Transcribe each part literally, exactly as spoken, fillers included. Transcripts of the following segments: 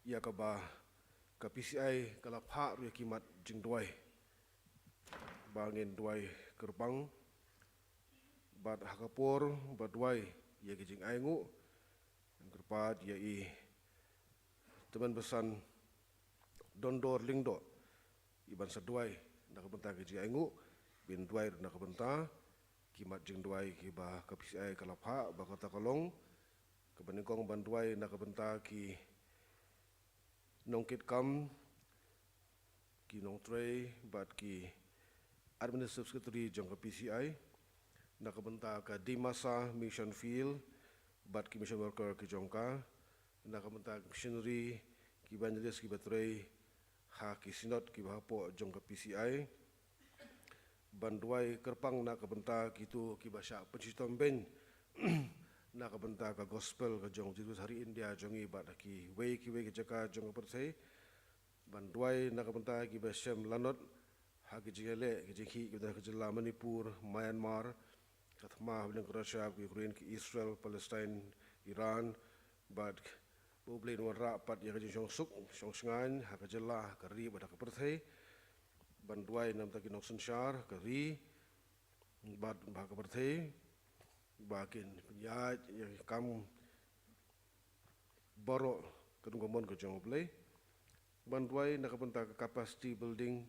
ïa kaba ka P C I ka la phah ruh ïa ki mat jingduwai ba ngin duwai kyrpang. Bad ha ka por ba duwai ïa ki jingainguh, ngin kyrpad ïa i Tymmen Basan Dondor Lyngdoh, i ban sa duwai na ka bynta ki jingainguh, ban duwai na ka bynta ki mat jingduwai kiba ka P C I ka la phah, ba kata ka long kaba nyngkong ban duwai na ka bynta ki nongkitkam, ki nongtrei bad ki administrative secretary jong ka P C I, na ka bynta ka Dimasa Mission Field bad ki mission worker ki jong ka, na ka bynta ki missionary, ki evangelist kiba trei ha ki synod kiba hapoh jong ka P C I, ban duwai kyrpang na ka bynta kito kiba shah pynshitom beiñ na ka bynta ka gospel ka jong Jesus ha ri India jong ngi bad ha kiwei kiwei ki jaka jong ka pyrthei. Ban duwai na ka bynta kiba shem lanot ha ki jingïaleh ki jingkhih kiba don ha ka jylla Manipur, Myanmar, ka thma ha bneng ka Russia, ka Ukraine, ka Israel, Palestine, Iran, bad ba U Blei un wanrah pat ïa ka jingshongsuk shongshngaiñ ha ka jylla, ha ka ri bad ha ka pyrthei. Ban duwai na ka bynta ki nongsynshar ha ka ri bad ha ka pyrthei, ba kin pynïaid ïa ki kam baroh katkum ka mon ka jong U Blei. Ban duwai na ka bynta ka capacity building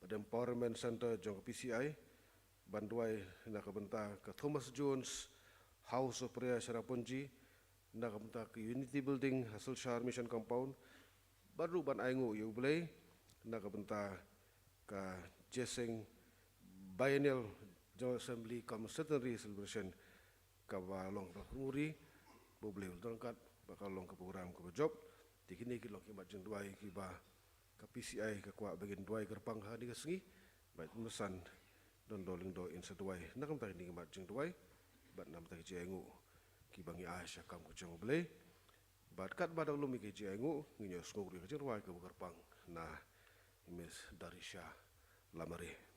bad empowerment center jong ka P C I. Ban duwai na ka bynta ka Thomas Jones House of Prayer Cherrapunji, na ka bynta ka Unity Building ha Silchar Mission Compound. Bad ruh ban ainguh ïa U Blei na ka bynta ka Jesseng Biennial General Assembly cum Centenary Celebration, kaba long kaba kynroi, ba U Blei u la don ryngkat, ba ka long ka program kaba jop. Te kine ki long ki mat jingduwai kiba ka P C I ka kwah ba ngin duwai kyrpang ha kane ka sngi. Bad Tymmen Basan Dondor Lyngdoh in sa duwai na ka bynta kine ki mat jingduwai bad na ka bynta ki jingainguh kiba ngi ai sha ka kam ka jong U Blei. Bad katba dang lum ïa ki jingainguh, ngin ïohsngew ruh ïa ka jingrwai kaba kyrpang na Miss Darisha Lamare.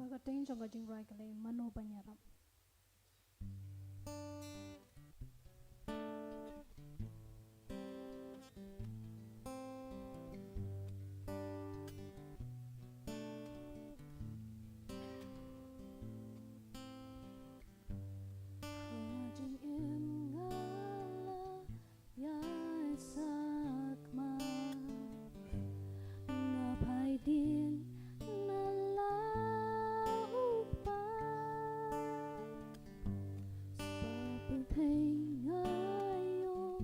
Ka kyrteng jong ka jingrwai ka long Mano Ban Ïarap. Jingim nga la ïaid sakma, nga phai dien na la u Kpa. Sa pyrthei nga ïoh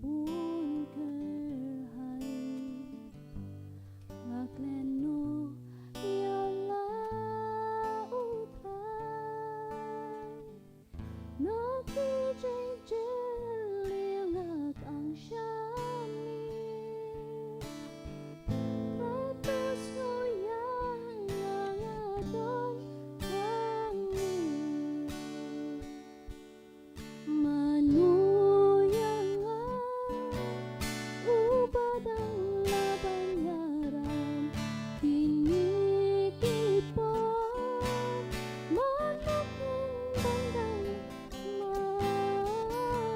bun kyrhai, nga klet noh ïa la u Trai. Na ki jingtylli nga kang sha miet, Trai to sngew ïa nga, nga don hangne. Mano ïa nga uba dang lah ban ïarap kine ki por? Mano ngin ban dang mad?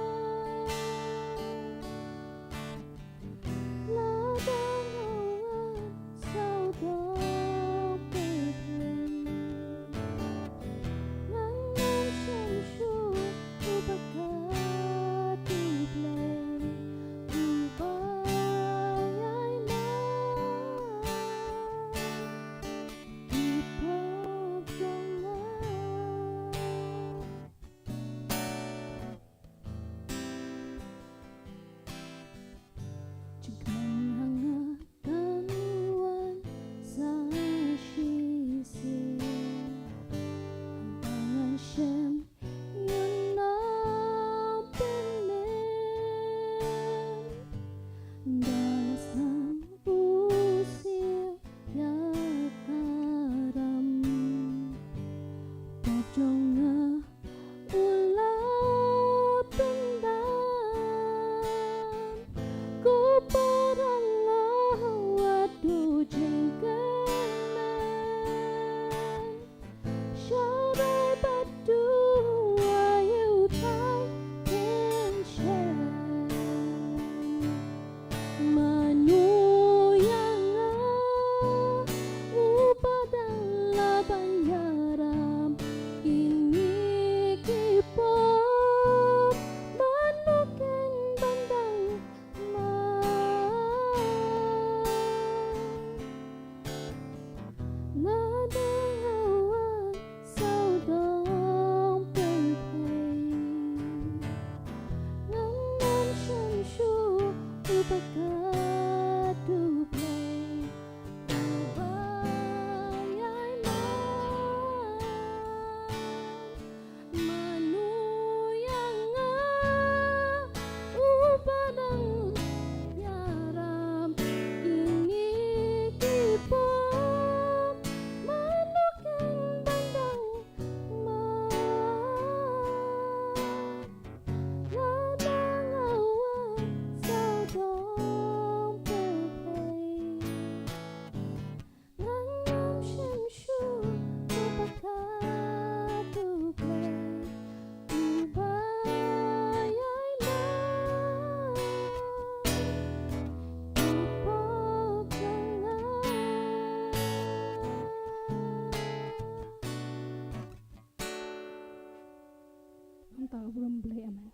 Mynta u burom Blei, amen.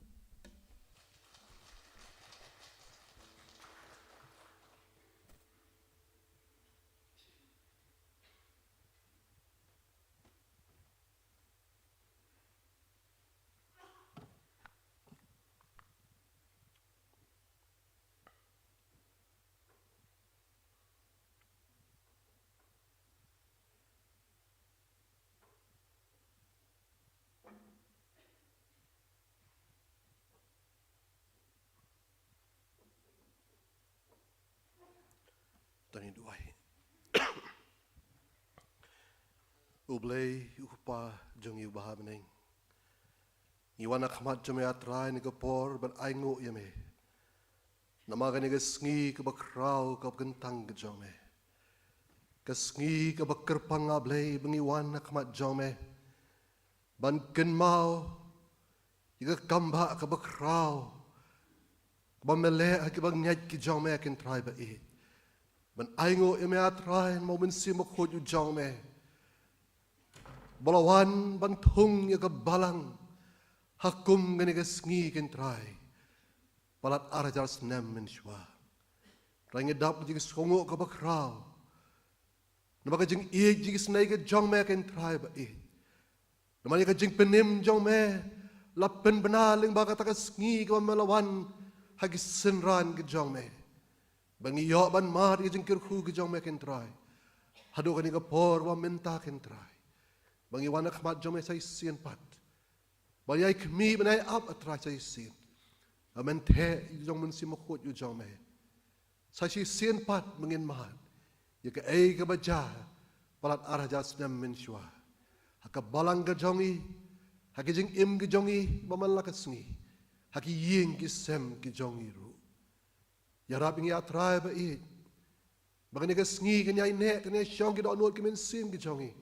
To ngin duwai. U Blei, u Kpa jong ngi uba ha bneng, ngi wan ha khmat jong me, A Trai, ha kane ka por ban ainguh ïa me namar kane ka sngi kaba khraw, kaba kyntang ka jong me. Ka sngi kaba kyrpang, A Blei, ba ngi wan ha khmat jong me ban kynmaw ïa ka kambah kaba khraw kaba me la leh ha kiba ngeit ki jong me, kynthei ba ïeit. Ban ainguh ïa me, A Trai, namar u Mynsiem Bakhuid u jong me, ba la wan ban thung ïa ka balang ha kum kane ka sngi, kynthei, palat ar hajar snem mynshuwa. Trai, ngi dap ka jingsngewnguh kaba khraw namar ka jingïeit, jingisynei ka jong me, kynthei ba ïeit. Namar ïa ka jingpynim jong me la pynbna lyngba kata ka sngi kaba me la wan ha ki synran ki jong me, ba ngi ïoh ban mad ïa ka jingkyrkhu ki jong me, kynthei, haduh kane ka por ba mynta, kynthei, ba ngi wan ha khmat jong me sa shisien pat ban ïai khmih, ban ïai ap, A Trai, sa shisien. Ba men theh ïa ka jong u Mynsiem Bakhuid u jong me. Sa shisien pat ba ngin mad ïa kaei kaba jia palat ar hajar snem mynshuwa, ha ka balang ka jong ngi, ha ki jingim ki jong ngi ba man la ka sngi, ha ki ïing ki sem ki jong ngi ruh. Ïarap ïa ngi, A Trai ba ïeit, ba kane ka sngi kan ïai neh, kan ïai shong ki dohnud ki mynsiem ki jong ngi,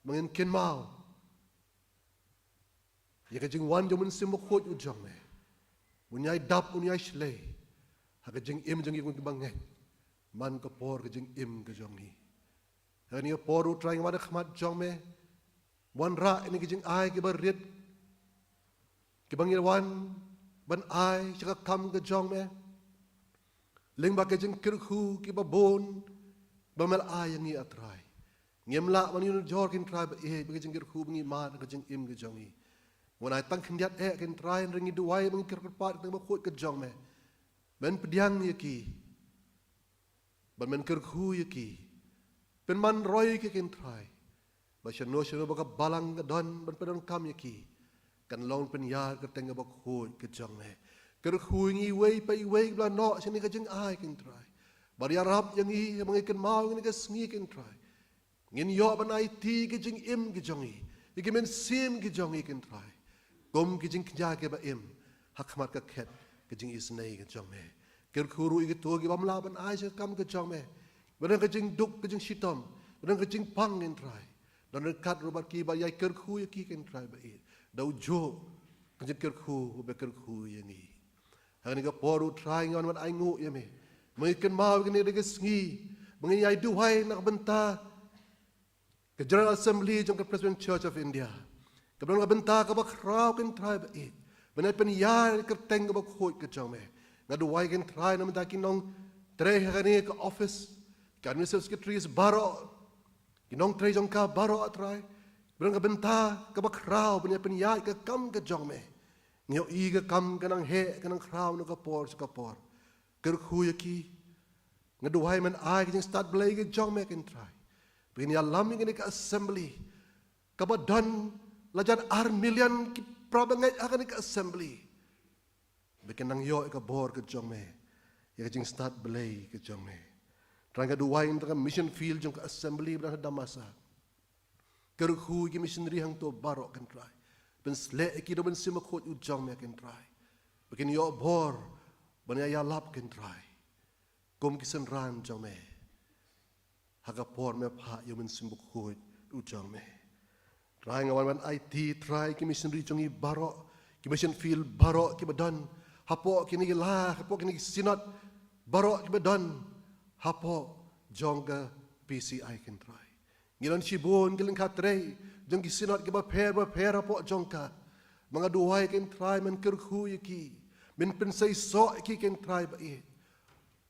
ba ngin kynmaw ïa ka jingwan jong u Mynsiem Bakhuid u jong me, un ïai dap, un ïai shlei ha ka jingim jong ngi kum kiba ngeit man ka por ka jingim ka jong ngi. Ha kane ka por, U Trai, ngi wan ha khmat jong me, wanrah ïa kine ki jingai kiba rit kiba ngi wan ban ai sha ka kam ka jong me, lyngba ki jingkyrkhu kiba bun ba me la ai ïa ngi, A Trai. Ngim lah ban ïoh jur, kynthei ba ïeit, ba ki jingkyrkhu ba ngi mad ha ka jingim ka jong ngi. Wan ai tang khyndiat eh, kynthei, hynrei ngi duwai ba ngin kyrpad ïa ka Mynsiem Bakhuid ka jong me ban pdiang ïa ki, ban men kyrkhu ïa ki, pynman roi ïa ki, kynthei, ba shano shano ba ka balang ka don ban pyndonkam ïa ki, kan long pynïar kyrteng kaba khuid ka jong me. Kyrkhu ïa ngi iwei pa iwei ba la noh shane ka jingai, kynthei, bad ïarap ïa ngi ba ngin kynmaw ïa kane ka sngi, kynthei, ngin ïoh ban aiti ïa ki jingim ki jong ngi, ïa ki mynsiem ki jong ngi, kynthei, kum ki jingkñia kiba im ha khmat ka khet ka jingisynei ka jong me. Kyrkhu ruh ïa kito ki bym lah ban ai sha ka kam ka jong me, ba don ka jingduk, ka jingshitom, ba don ka jingpang, kynthei, don ryngkat ruh bad ki, ba ïai kyrkhu ïa ki, kynthei ba ïeit, da u juh ka jingkyrkhu ba kyrkhu ïa ngi. Ha kane ka por, U Trai, ngi wan ban ainguh ïa me, ba ngin kynmaw ïa kane ka sngi, ba ngin ïai duwai na ka bynta ka General Assembly jong ka Presbyterian Church of India, kaba don ka bynta kaba khraw, kynthei ba ïeit, ban ïai pynïar ïa ka kyrteng kaba khuid ka jong me. Nga duwai, kynthei, na ka bynta ki nongtrei ha kane ka office, ki administrative secretaries baroh, ki nongtrei jong ka baroh, A Trai, ba don ka bynta kaba khraw ban ïai pynïaid ïa ka kam ka jong me. Ngi ïohi ka kam ka nang heh, ka nang khraw na ka por sha ka por. Kyrkhu ïa ki. Nga duwai, men ai ka jingstad blei ka jong me, kynthei, ba kin ïalam ïa kane ka assembly kaba don la jan ar million ki para bangeit ha kane ka assembly, ba kin nang ïoh ïa ka bor ka jong me, ïa ka jingstad blei ka jong me. Trai, nga duwai na ka bynta ka mission field jong ka assembly ba don ha Damasa. Kyrkhu ïa ki missionary hangto baroh, kynthei, pynsleh ïa ki da u Mynsiem Bakhuid u jong me, kynthei, ba kin ïoh bor ban ïa ïalap, kynthei, kum ki synran jong me, ha ka por me phah ïa u Mynsiem Bakhuid u jong me. Trai, nga wan ban aiti, Trai, ki missionary jong ngi baroh, ki mission field baroh kiba don hapoh kine ki la, hapoh kine ki synod baroh kiba don hapoh jong ka P C I, kynthei. Ngi don shibun ki lyngkha trei jong ki synod kiba pher ba pher hapoh jong ka. Ma nga duwai Kynthai men kyrkhu ïa ki, men pynseisoh ïa ki Kynthai ba ïeit.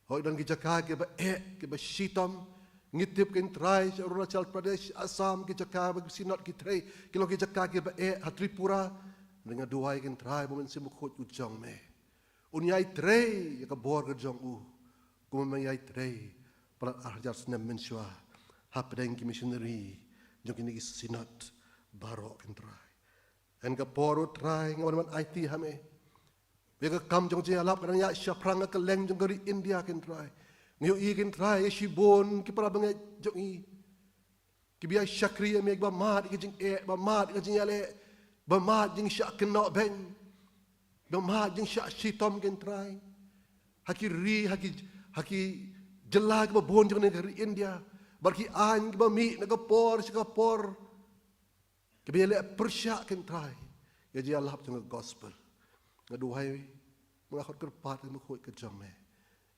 Hooid don ki jaka kiba eh, kiba shitom. Ngi tip Kynthai sha Arunachal Pradesh, Assam, ki jaka ba ki synod ki trei, ki long ki jaka kiba eh, ha Tripura. Nga duwai Kynthai ba u Mynsiem Bakhuid u jong me un ïai trei ïa ka bor ka jong u, kumba me ïai trei palat ar hajar snem mynshuwa hapdeng ki missionary jong kine ki synod baroh Kynthai. Ïa ka por ruh Trai nga wan ban aiti ha me. Ba ka kam jong jingïalap ka dang ïaid shaphrang ha kylleng jong ka ri India Kynthai. Ngi ïohi Kynthai ïa shibun ki para bangeit jong ngi kiba ïa shakri ïa me, kiba mad ïa ka jingeh, ba mad ïa ka jingïaleh, ba mad jingshah kynnoh beiñ, ba mad jingshah shitom Kynthai. Ha ki ri, ha ki, ha ki jylla kiba bun jong kane ka ri India. Bad ki aiñ kiba mih na ka por sha ka por, kiba ïaleh pyrshah Kynthai ïa ka jingïalap jong ka gospel. Nga duwai, ma nga khot kyrpad ïa ka Mynsiem Bakhuid ka jong me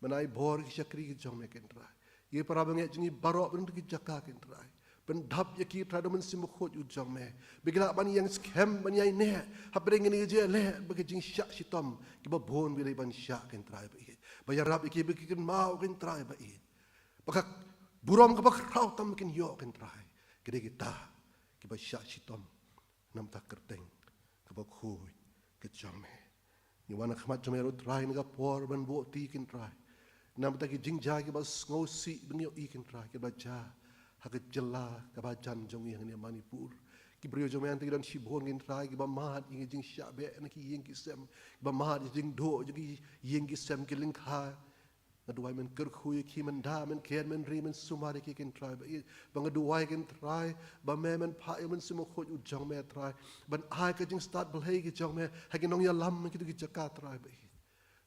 ban ai bor ïa ki shakri ki jong me Kynthai, ïa ki para bangeit jong ngi baroh ba don ha ki jaka Kynthai. Pyndap ïa ki Trai da u Mynsiem Bakhuid u jong me, ba ki lah ban ïeng skhem, ban ïaineh hapdeng kane ka jingïaleh bad ka jingshah shitom kiba bun ba ki dei ban shah Kynthai ba ïeit. Ba ïarap ïa ki ba ki kynmaw Kynthai ba ïeit ba ka burom kaba khraw tam ba kin ïoh Kynthai ka dei kita kiba shah shitom na ka bynta ka kyrteng kaba khuid ka jong me. Ngi wan ha khmat jong me ruh Trai na ka por ban buh ti Kynthai na ka bynta ki jingjia kiba sngewsih ba ngi ïohi Kynthai kiba jia ha ka jylla kaba jan jong ngi hangne Manipur. Ki briew jong me hangta ki don shibun Kynthai kiba mad ïa ki jingshah beh na ki ïing ki sem, kiba mad ïa ki jingduh jong ki ïing ki sem ki lyngkha. Nga duwai men kyrkhu ïa ki, men da, men ker, men ri, men sumar ïa ki Kynthai ba ïeit. Ba nga duwai Kynthai ba me men phah ïa u Mynsiem Bakhuid u jong me Trai ban ai ka jingstad Blei ka jong me ha ki nongïalam ha kito ki jaka Trai ba ïeit.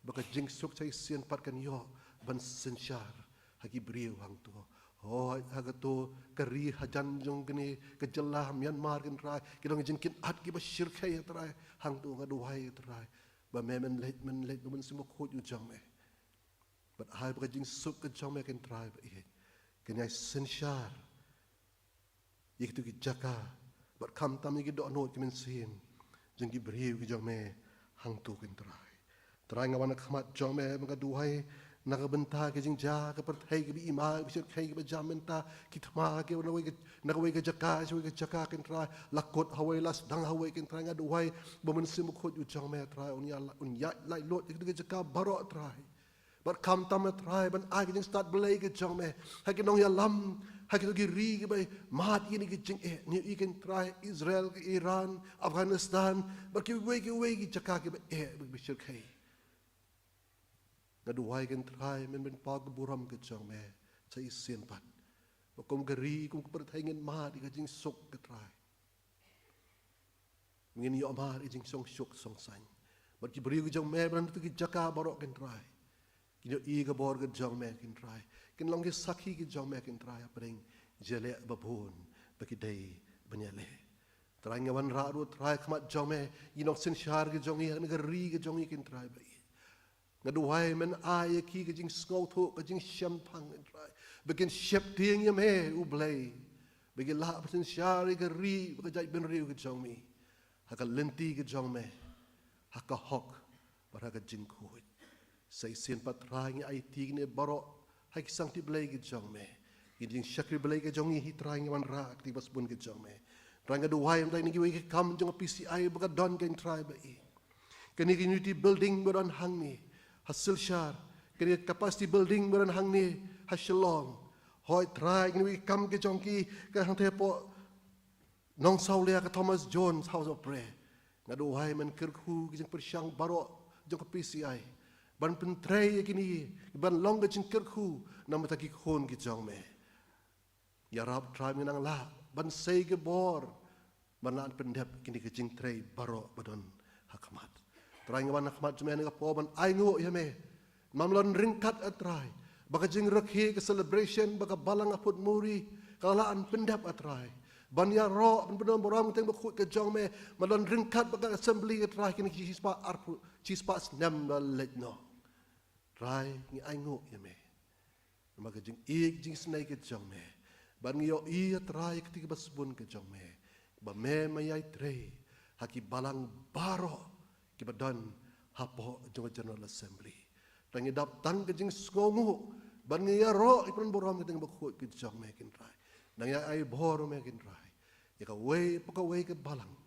Ba ka jingsuk sa shisien pat kan ïoh ban synshar ha ki briew hangto. Hooid ha kato ka ri hajan jong kane ka jylla Myanmar Kynthai, ki long ki jingkynad kiba shyrkhei Trai hangto. Nga duwai Trai ba me men leit, men leit da u Mynsiem Bakhuid u jong me bad ai ba ka jingsuk ka jong me Kynthai ba ïeit kan ïai synshar ïa kito ki jaka bad khamtam ïa ki dohnud ki mynsiem jong ki briew ki jong me hangto Kynthai. Trai nga wan ha khmat jong me ba nga duwai na ka bynta ka jingjia ka pyrthei kaba i ma, kaba shyrkhei, kaba jam mynta, ki thma kiba na kawei ka, na kawei ka jaka sha kawei ka jaka Kynthai, la kut hawei, la sdang hawei Kynthai. Nga duwai ba u Mynsiem Bakhuid u jong me Trai un ïa, un ïaid laitluid ïa kito ki jaka baroh Trai. Bad khamtam Trai ban ai ka jingstad Blei ka jong me ha ki nongïalam ha kito ki ri kiba mad ïa kine ki jingeh, ngi ïohi Kynthai Israel, ka Iran, Afghanistan bad kiwei kiwei ki jaka kiba eh, ba shyrkhei. Nga duwai Kynthai men pynpaw ka burom ka jong me sa shisien pat ba kum ka ri, kum ka pyrthei ngin mad ïa ka jingsuk Kynthai. Ngin ïoh mad ïa ka jingshongsuk shongsaiñ. Bad ki briew ki jong me ba na kito ki jaka baroh Kynthai kin ïohi ka bor ka jong me Kynthai, kin long ki sakhi ki jong me Kynthai hapdeng jingïaleh ba bun ba ki dei ban ïaleh. Trai nga wanrah ruh Trai ha khmat jong me ïa ki nongsynshar ki jong ngi ha kane ka ri ka jong ngi Kynthai ba ïeit. Nga duwai men ai ïa ki ka jingsngewthuh, ka jingshemphang Kynthai, ba kin sheptieng ïa me U Blei, ba kin lah ban synshar ïa ka ri bad ka jaitbynriew ka jong me ha ka lynti ka jong me, ha ka hok bad ha ka jingkhuid. Sa shisien pat Trai ngi aiti kine baroh ha ki sangti Blei ki jong me. Ki jingshakri Blei ki jong ngi hi Trai ngi wanrah ha kti ba sbun ki jong me. Trai nga duwai ym dei na kiwei ki kam jong ka P C I ba ka don Kynthai ba ïeit. Kane ka unity building ba don hangne ha Silchar, kane ka capacity building ba don hangne ha Shillong. Hooid Trai kine ki kam ki jong ki ka hangta hapoh Nongsawlia ka Thomas Jones House of Prayer. Nga duwai men kyrkhu ki jingpyrshang baroh jong ka P C I ban pyntrei ïa kine, ban long ka jingkyrkhu na ka bynta ki khun ki jong me. Ïarap Trai me nang lah ban sei ka bor ban lah pyndep kine ki jingtrei baroh ba don ha khmat. Trai nga wan ha khmat jong me ha kane ka por ban ainguh ïa me. Ym don ryngkat A Trai ba ka jingrakhe, ka celebration ba ka Balang Aput Muri ka lah ban pyndep A Trai, ban ïaroh ban pyndonkam burom ka kyrteng bakhuid ka jong me. Ym don ryngkat ba ka assembly A Trai kine ki shispah arphew, shispah snem ba la leit noh. Trai ngi ainguh ïa me namar ka jingïeit jingsnei ka jong me. Bad ngi ïohi A Trai ka kti kaba sbun ka jong me ba me me ïai trei ha ki balang baroh kiba don hapoh jong ka General Assembly. Tang ïa dap tang ka jingsngewnguh ban ngi ïaroh ïa ka pynburom ka ding bakhuid ka jong me, Kynrad. Nang ïa ai bor me, Kynrad, ïa kawei pa kawei ka balang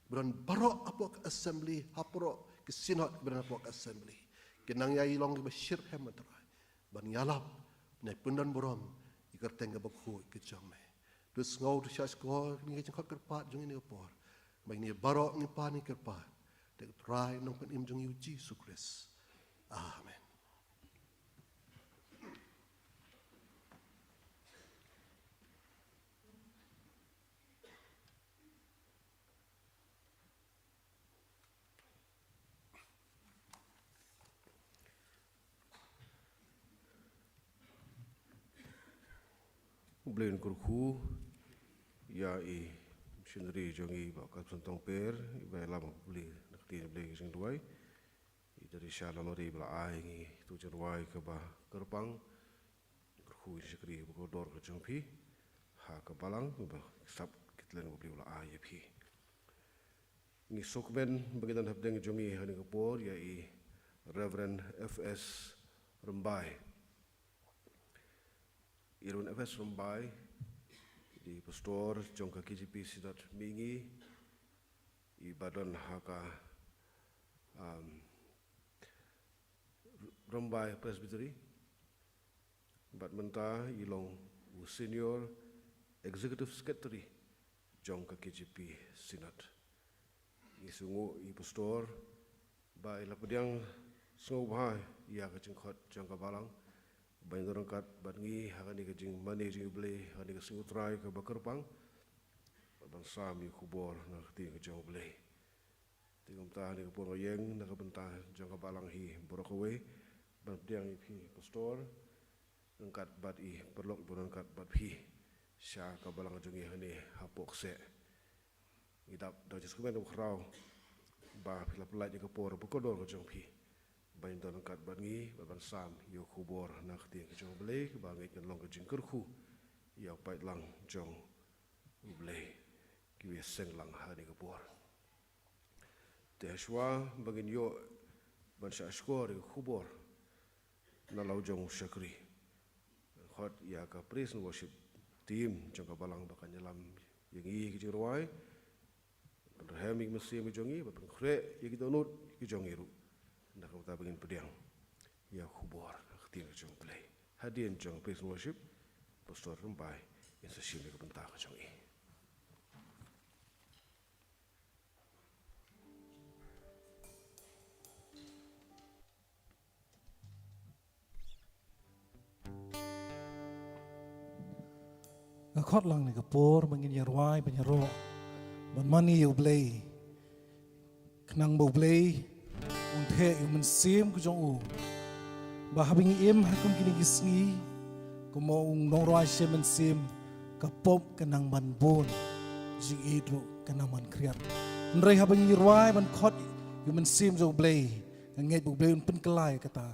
ba don baroh hapoh ka Assembly, hapoh ka Synod ba don hapoh ka Assembly. Ki nang ïa i long kiba shitrhem, Trai, ban ïalap ne pyndonburom ïa ka kyrteng kaba khuid ka jong me. To sngew, to shah shkor kine ki jingkhot kyrpad jong ngi ha kane ka por. Ba ngi baroh ngi pan ngi kyrpad da ka Trai Nongpynim jong ngi U Jisu Khrist. Amen. U Blei un kyrkhu ïa i missionary jong ngi, Bah Kassan Tongper, i ba ïalam ha U Blei na ka ktien U Blei ka jingduwai. I Darisha Lamare ba la ai ngi tu jingrwai kaba kyrpang. Kyrkhu ïa i shakri ba kordor ka jong phi ha ka balang, ba sap ki tlen ba U Blei u la ai ïa phi. Ngi sngewkmen ba ngi don hapdeng jong ngi ha kane ka por ïa i Reverend F S Rymbai. I Reverend F S Rymbai i dei pastor jong ka K J P Synod Mihngi, i ba don ha ka, um, Rymbai Presbytery. Bad mynta i long u Senior Executive Secretary jong ka K J P Synod. Ngi sngewnguh i pastor ba i la pdiang sngewbha ïa ka jingkhot jong ka balang ban ïadon ryngkat bad ngi ha kane ka jingmane jong U Blei ha kane ka sngi U Trai kaba kyrpang, bad ban sam ïa ka khubor na ka ktien ka jong U Blei. Te kumta ha kane ka por nga ïeng na ka bynta jong ka balang hi baroh kawei ban pdiang ïa phi pastor ryngkat bad i paralok ba don ryngkat bad phi sha ka balang jong ngi hangne hapoh kseh. Ngi dap da u jingsngewkmen u khraw ba phi la pyllait ïa ka por ba kordor ka jong phi ban don ryngkat bad ngi bad ban sam ïa ka khubor na ka ktien ka jong U Blei, kaba ngeit kan long ka jingkyrkhu ïa u paidlang jong U Blei kiba ïaseng lang ha kane ka por. Te hashwa ba ngin ïoh ban shah shkor ïa ka khubor na la u jong u shakri, khot ïa ka praise and worship team jong ka balang ba kan ïalam ïa ngi ïa ki jingrwai, ban rhem ïa ki mynsiem ki jong ngi, ban pynkhreh ïa ki dohnud ki jong ngi ruh. Na ka bynta ba ngin pdiang ïa ka khubor ka ktien ka jong U Blei. Hadien jong praise and worship, Pastor Rymbai, ngin sa shim ïa ka bynta ka jong i. Nga khot lang ha kane ka por ba ngin ïa rwai ban ïaroh ban mane ïa U Blei. Khnang ba U Blei un theh ïa u mynsiem ka jong u, ba haba ngi im ha kum kine ki sngi, kumba u nongrwai shem mynsiem, ka pop ka nang ban bun, jingïeit ruh ka nang ban khriat. Hynrei haba ngi rwai ban khot ïa u mynsiem jong U Blei, nga ngeit ba U Blei un pynkylla ïa kata,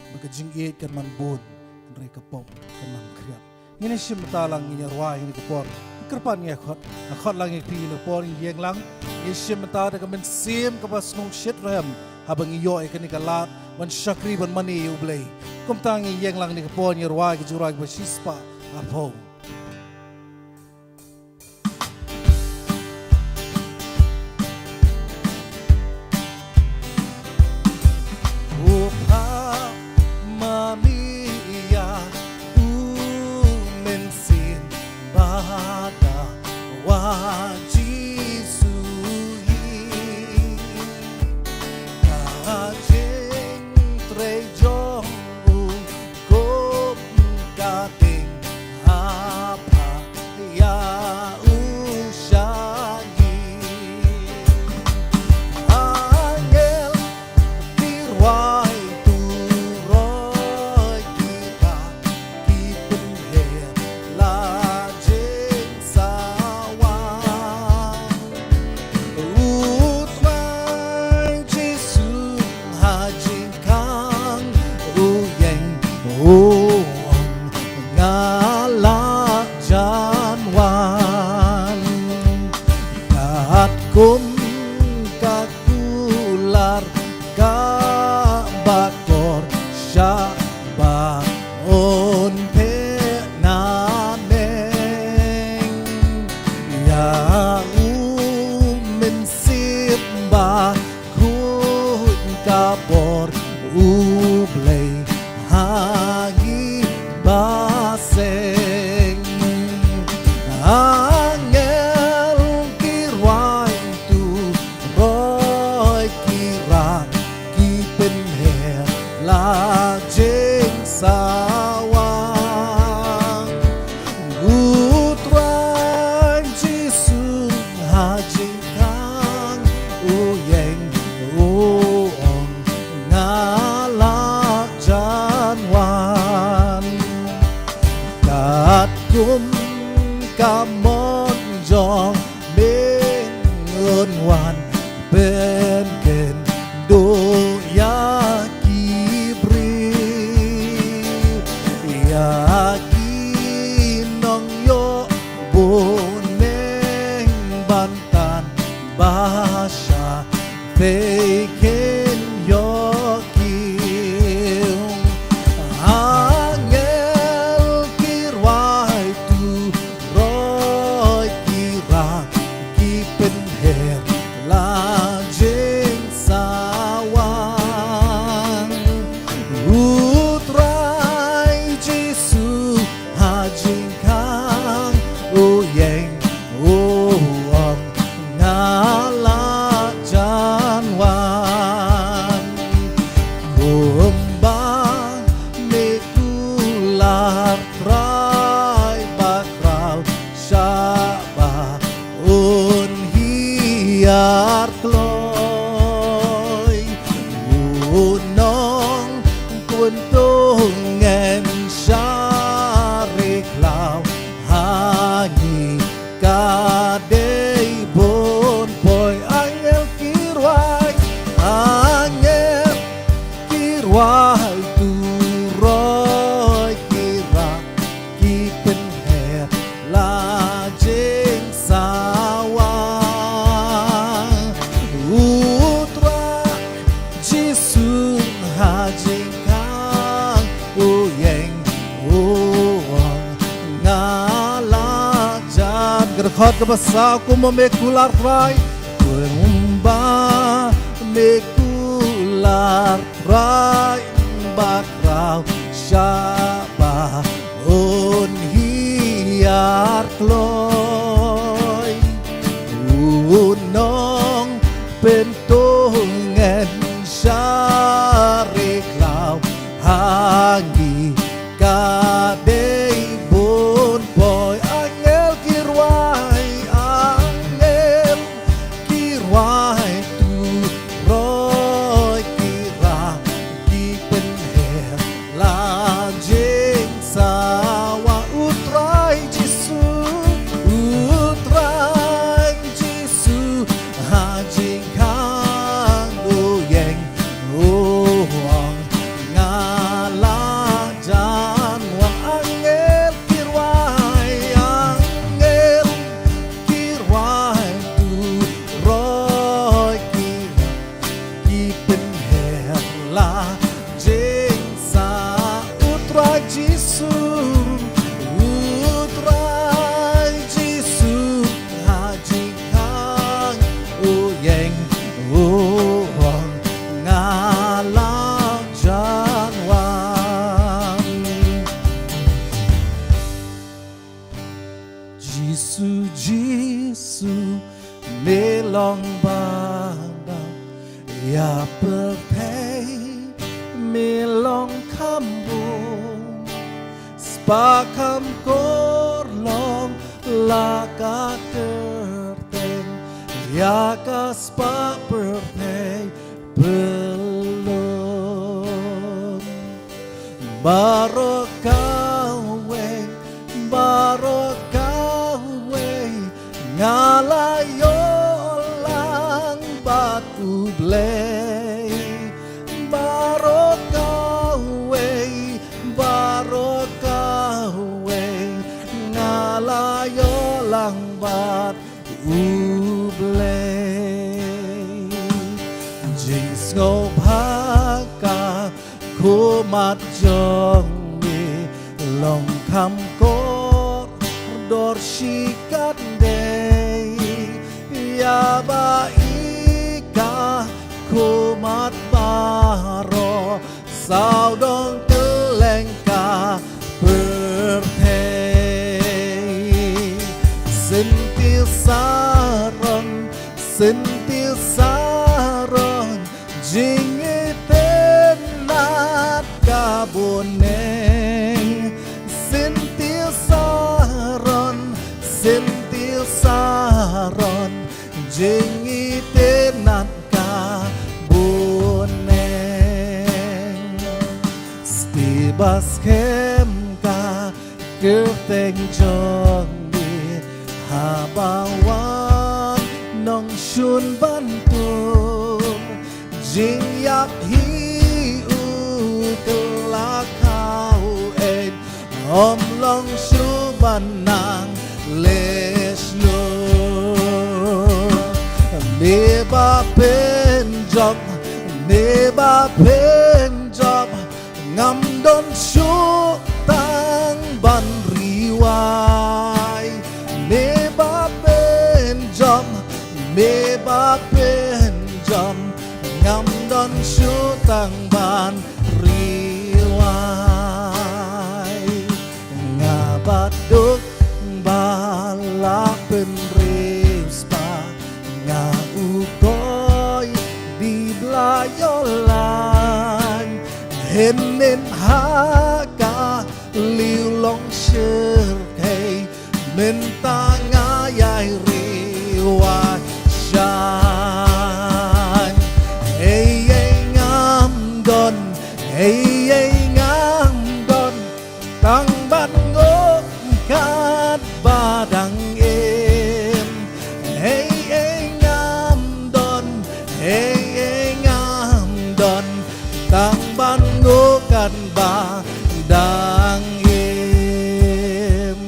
ba ka jingïeit kan nang bun, hynrei ka pop kan nang khriat. Ngin ïa shim bynta lang, ngin ïa rwai ha kane ka por. Kyrpad, ngi ïa khot, nga khot lang ïa phi ha kane ka por, ngi ïeng lang. Ngin ïa shim bynta da ka mynsiem kaba sngewshitrhem haba ngi ïoh ïa kane ka lad ban shakri ban mane ïa U Blei. Kumta ngi ïeng lang ha kane ka por, ngi ïa rwai ka jingrwai kaba shispah arphew. Ar ka bakor sha ba un phe na neng. Ya u mynsiem ba khuid ka bor u Blei ha ngi ba seng. Angel ki rwai tu roi ki rang ki pynher la jingsawa. U Trai Jisu ha jingkhang u ïeng u ong nga la jan wan. Katkum ka mon jong me ngan wan pynkynduh ïa ki briew, ïa ki nongïoh bun neng ban tan ba sha phi khin ïoh kiew. Angel ki rwai tu roi ki rang ki pynher la jingsawa. U Trai Jisu ha jingkhang u ïeng u ong nga la jan wan. Kumba me kular Trai ba khraw sha ba un hiar kloi. U nongpynthung ngen sha ri khlaw ha ngi ka dei bun poi. Angel ki rwai, angel ki rwai tu roi ki rang ki pynher la jingsawa. U Trai Jisu ha jingkhang u ïeng u ong nga la jan. Ka dkhot kaba saw. Kumba me kular Trai, kumba me kular Trai ba khraw sha ba un hiar kloi. U nongpynthung ngen sha ri khlaw ha ngi ka dei bun poi. Angel ki rwai, angel ki rwai tu roi ki rang ki pynher la jingsawa. U Trai Jisu, u Trai Jisu ha jingkhang u ïeng u ong nga la jan wan. Angel ki rwai, angel ki rwai tu roi ki rang ki pynher la jingsawa. U Trai Jisu, u Trai Jisu ha jingkhang u ïeng u ong nga la jan wan. Jisu, Jisu, me long ba dang ïa pyrthei, me long kham bun. Spah kham kor long la ka kyrteng ïa ka spah pyrthei pylun. Baroh kawei, baroh kawei nga la ïoh lang bad U Blei. Baroh kawei, baroh kawei nga la ïoh lang bad U Blei. Sngewbha ka khmat jong me long kham kordor shi katdei, ïa ba i ka khmat baroh sawdong kylleng ka pyrthei. Sinti saron, sinti saron, jingïatynnad ka bun eh. Sinti saron, sinti saron, jingïatynnad ka bun eh. Sngewbha skhem ka kyrteng jong me, haba wan nongshun ban tur, jingïap hi u kylla khaw eh, ym long shuh ban nang leh shlur. Me ba pynjop, me ba pynjop, ngam don shuh tang ban riwai. Me ba pynjop, me ba pynjop, ngam don shuh tang ban riwai. Nga baduk ba la pynriewspah, nga u koi di Blei ïoh laiñ. Hynnin ha ka liewlong shyrkhei, mynta nga ïai riwai shaiñ. Ei ei ngam don, ei ei ngam don, tang ban nguh katba dang im. Ei ei ngam don, ei ei ngam don, tang ban nguh katba dang im.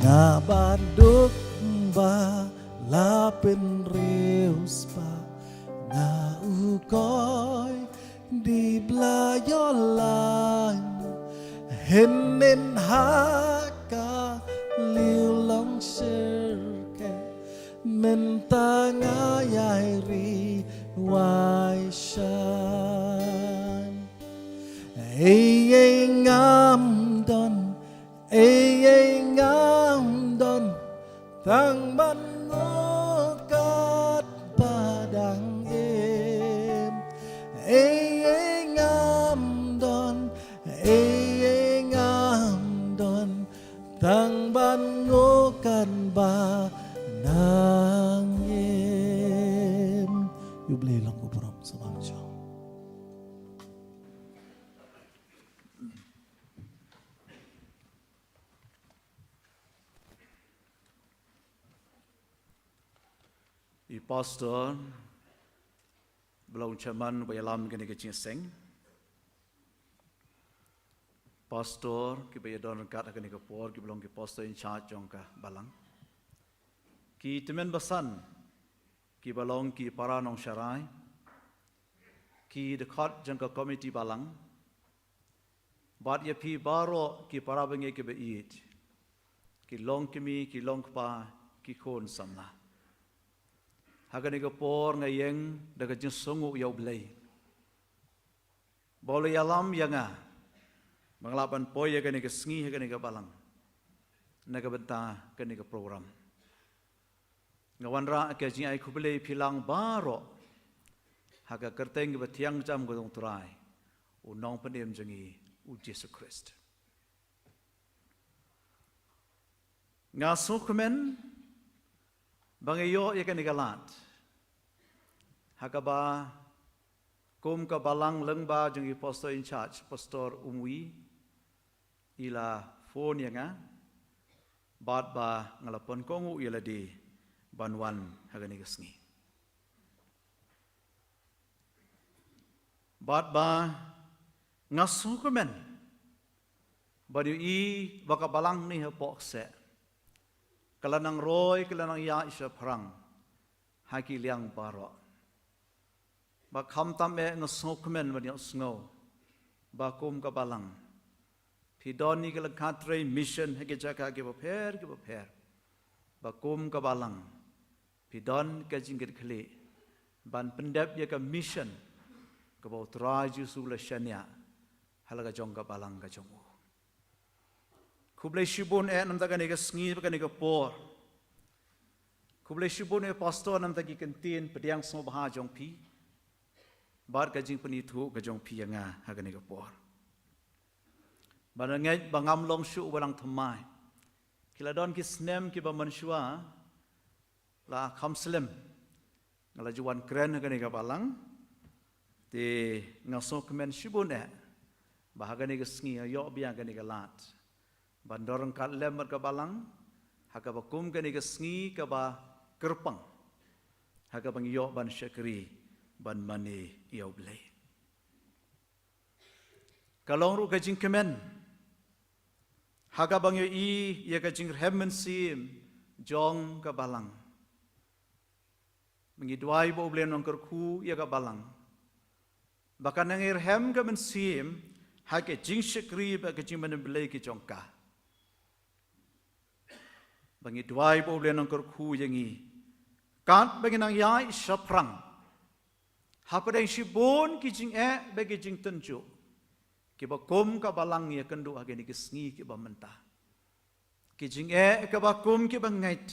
Nga baduk ba la pynriewspah, nga u koi di Blei ïoh laiñ. Hynnin ha ka liewlong shyrkhei, mynta nga ïai riwai shaiñ. Ei ei ngam don, ei ei ngam don, tang ban nguh katba dang im. Ei ei ngam don, ei ei ngam don, tang ban nguh katba nang im. Ïa U Blei long ka burom, sngewbha ban shong. I Pastor ba long chairman ba ïalam kane ka jingïaseng. Pastor kiba ïadon ryngkat ha kane ka por, kiba long ki pastor in charge jong ka balang. Ki tymmen basan kiba long ki para nongsharai, ki dkhot jong ka komiti balang, bad ïa phi baroh ki para bangeit kiba ïeit, ki longkmie, ki longkpa, ki khun samla. Ha kane ka por nga ïeng da ka jingsngewnguh ïa U Blei ba u la ïalam ïa nga ba nga lah ban poi ïa kane ka sngi ha kane ka balang na ka bynta kane ka program. Nga wanrah ka jingai khublei phi lang baroh ha ka kyrteng kaba thiang jam ka jong U Trai, U Nongpynim jong ngi, U Jisu Khrist. Nga sngewkmen ba nga ïoh ïa kane ka lad ha kaba kum ka balang lyngba jong i pastor in charge, Pastor Umwi, i la phone ïa nga bad ba nga la pynkohnguh ïa lade ban wan ha kane ka sngi. Bad ba nga sngewkmen ba dei i ba ka balang ne hapoh kseh ka la nang roi, ka la nang ïaid shaphrang ha ki liang baroh. Ba khamtam eh nga sngewkmen ban ïohsngew ba kum ka Balang phi don ïa ka lyngkha trei mission ha ki jaka kiba pher kiba pher. Ba kum ka Balang phi don ka jingkitkhlieh ban pyndep ïa ka mission kaba U Trai Jisu u la shaniah ha la ka jong ka Balang ka jong u. Khublei shibun eh namar kane ka sngi bad kane ka por. Khublei shibun eh Pastor namar ki kyntien pdiang sngewbha jong phi bad ka jingpynithuh ka jong phi ïa nga ha kane ka por. Ba nga ngeit ba ngam long shuh uba dang thymmai. Ki la don ki snem kiba mynshuwa la kham slem nga la ju wan kren ha kane ka Balang. Te nga sngewkmen shibun eh ba ha kane ka sngi nga ïoh biang kane ka lad ban don ryngkat lem bad ka Balang ha kaba kum kane ka sngi kaba kyrpang ha kaba ngi ïoh ban shakri ban mane ïa U Blei. Ka long ruh ka jingkmen ha kaba ngi ïohi ïa ka jingrhem mynsiem jong ka Balang. Ngi duwai ba U Blei un nang kyrkhu ïa ka Balang ba kan nang rhem ka mynsiem ha ka jingshakri bad ka jingmane Blei ki jong ka. Ba ngi duwai ba U Blei un nang kyrkhu ïa ngi katba ngi nang ïaid shaphrang hapdeng shibun ki jingeh bad ki jingtynjuh kiba kum ka Balang ïakynduh ha kine ki sngi kiba mynta. Ki jingeh kaba kum kiba ngeit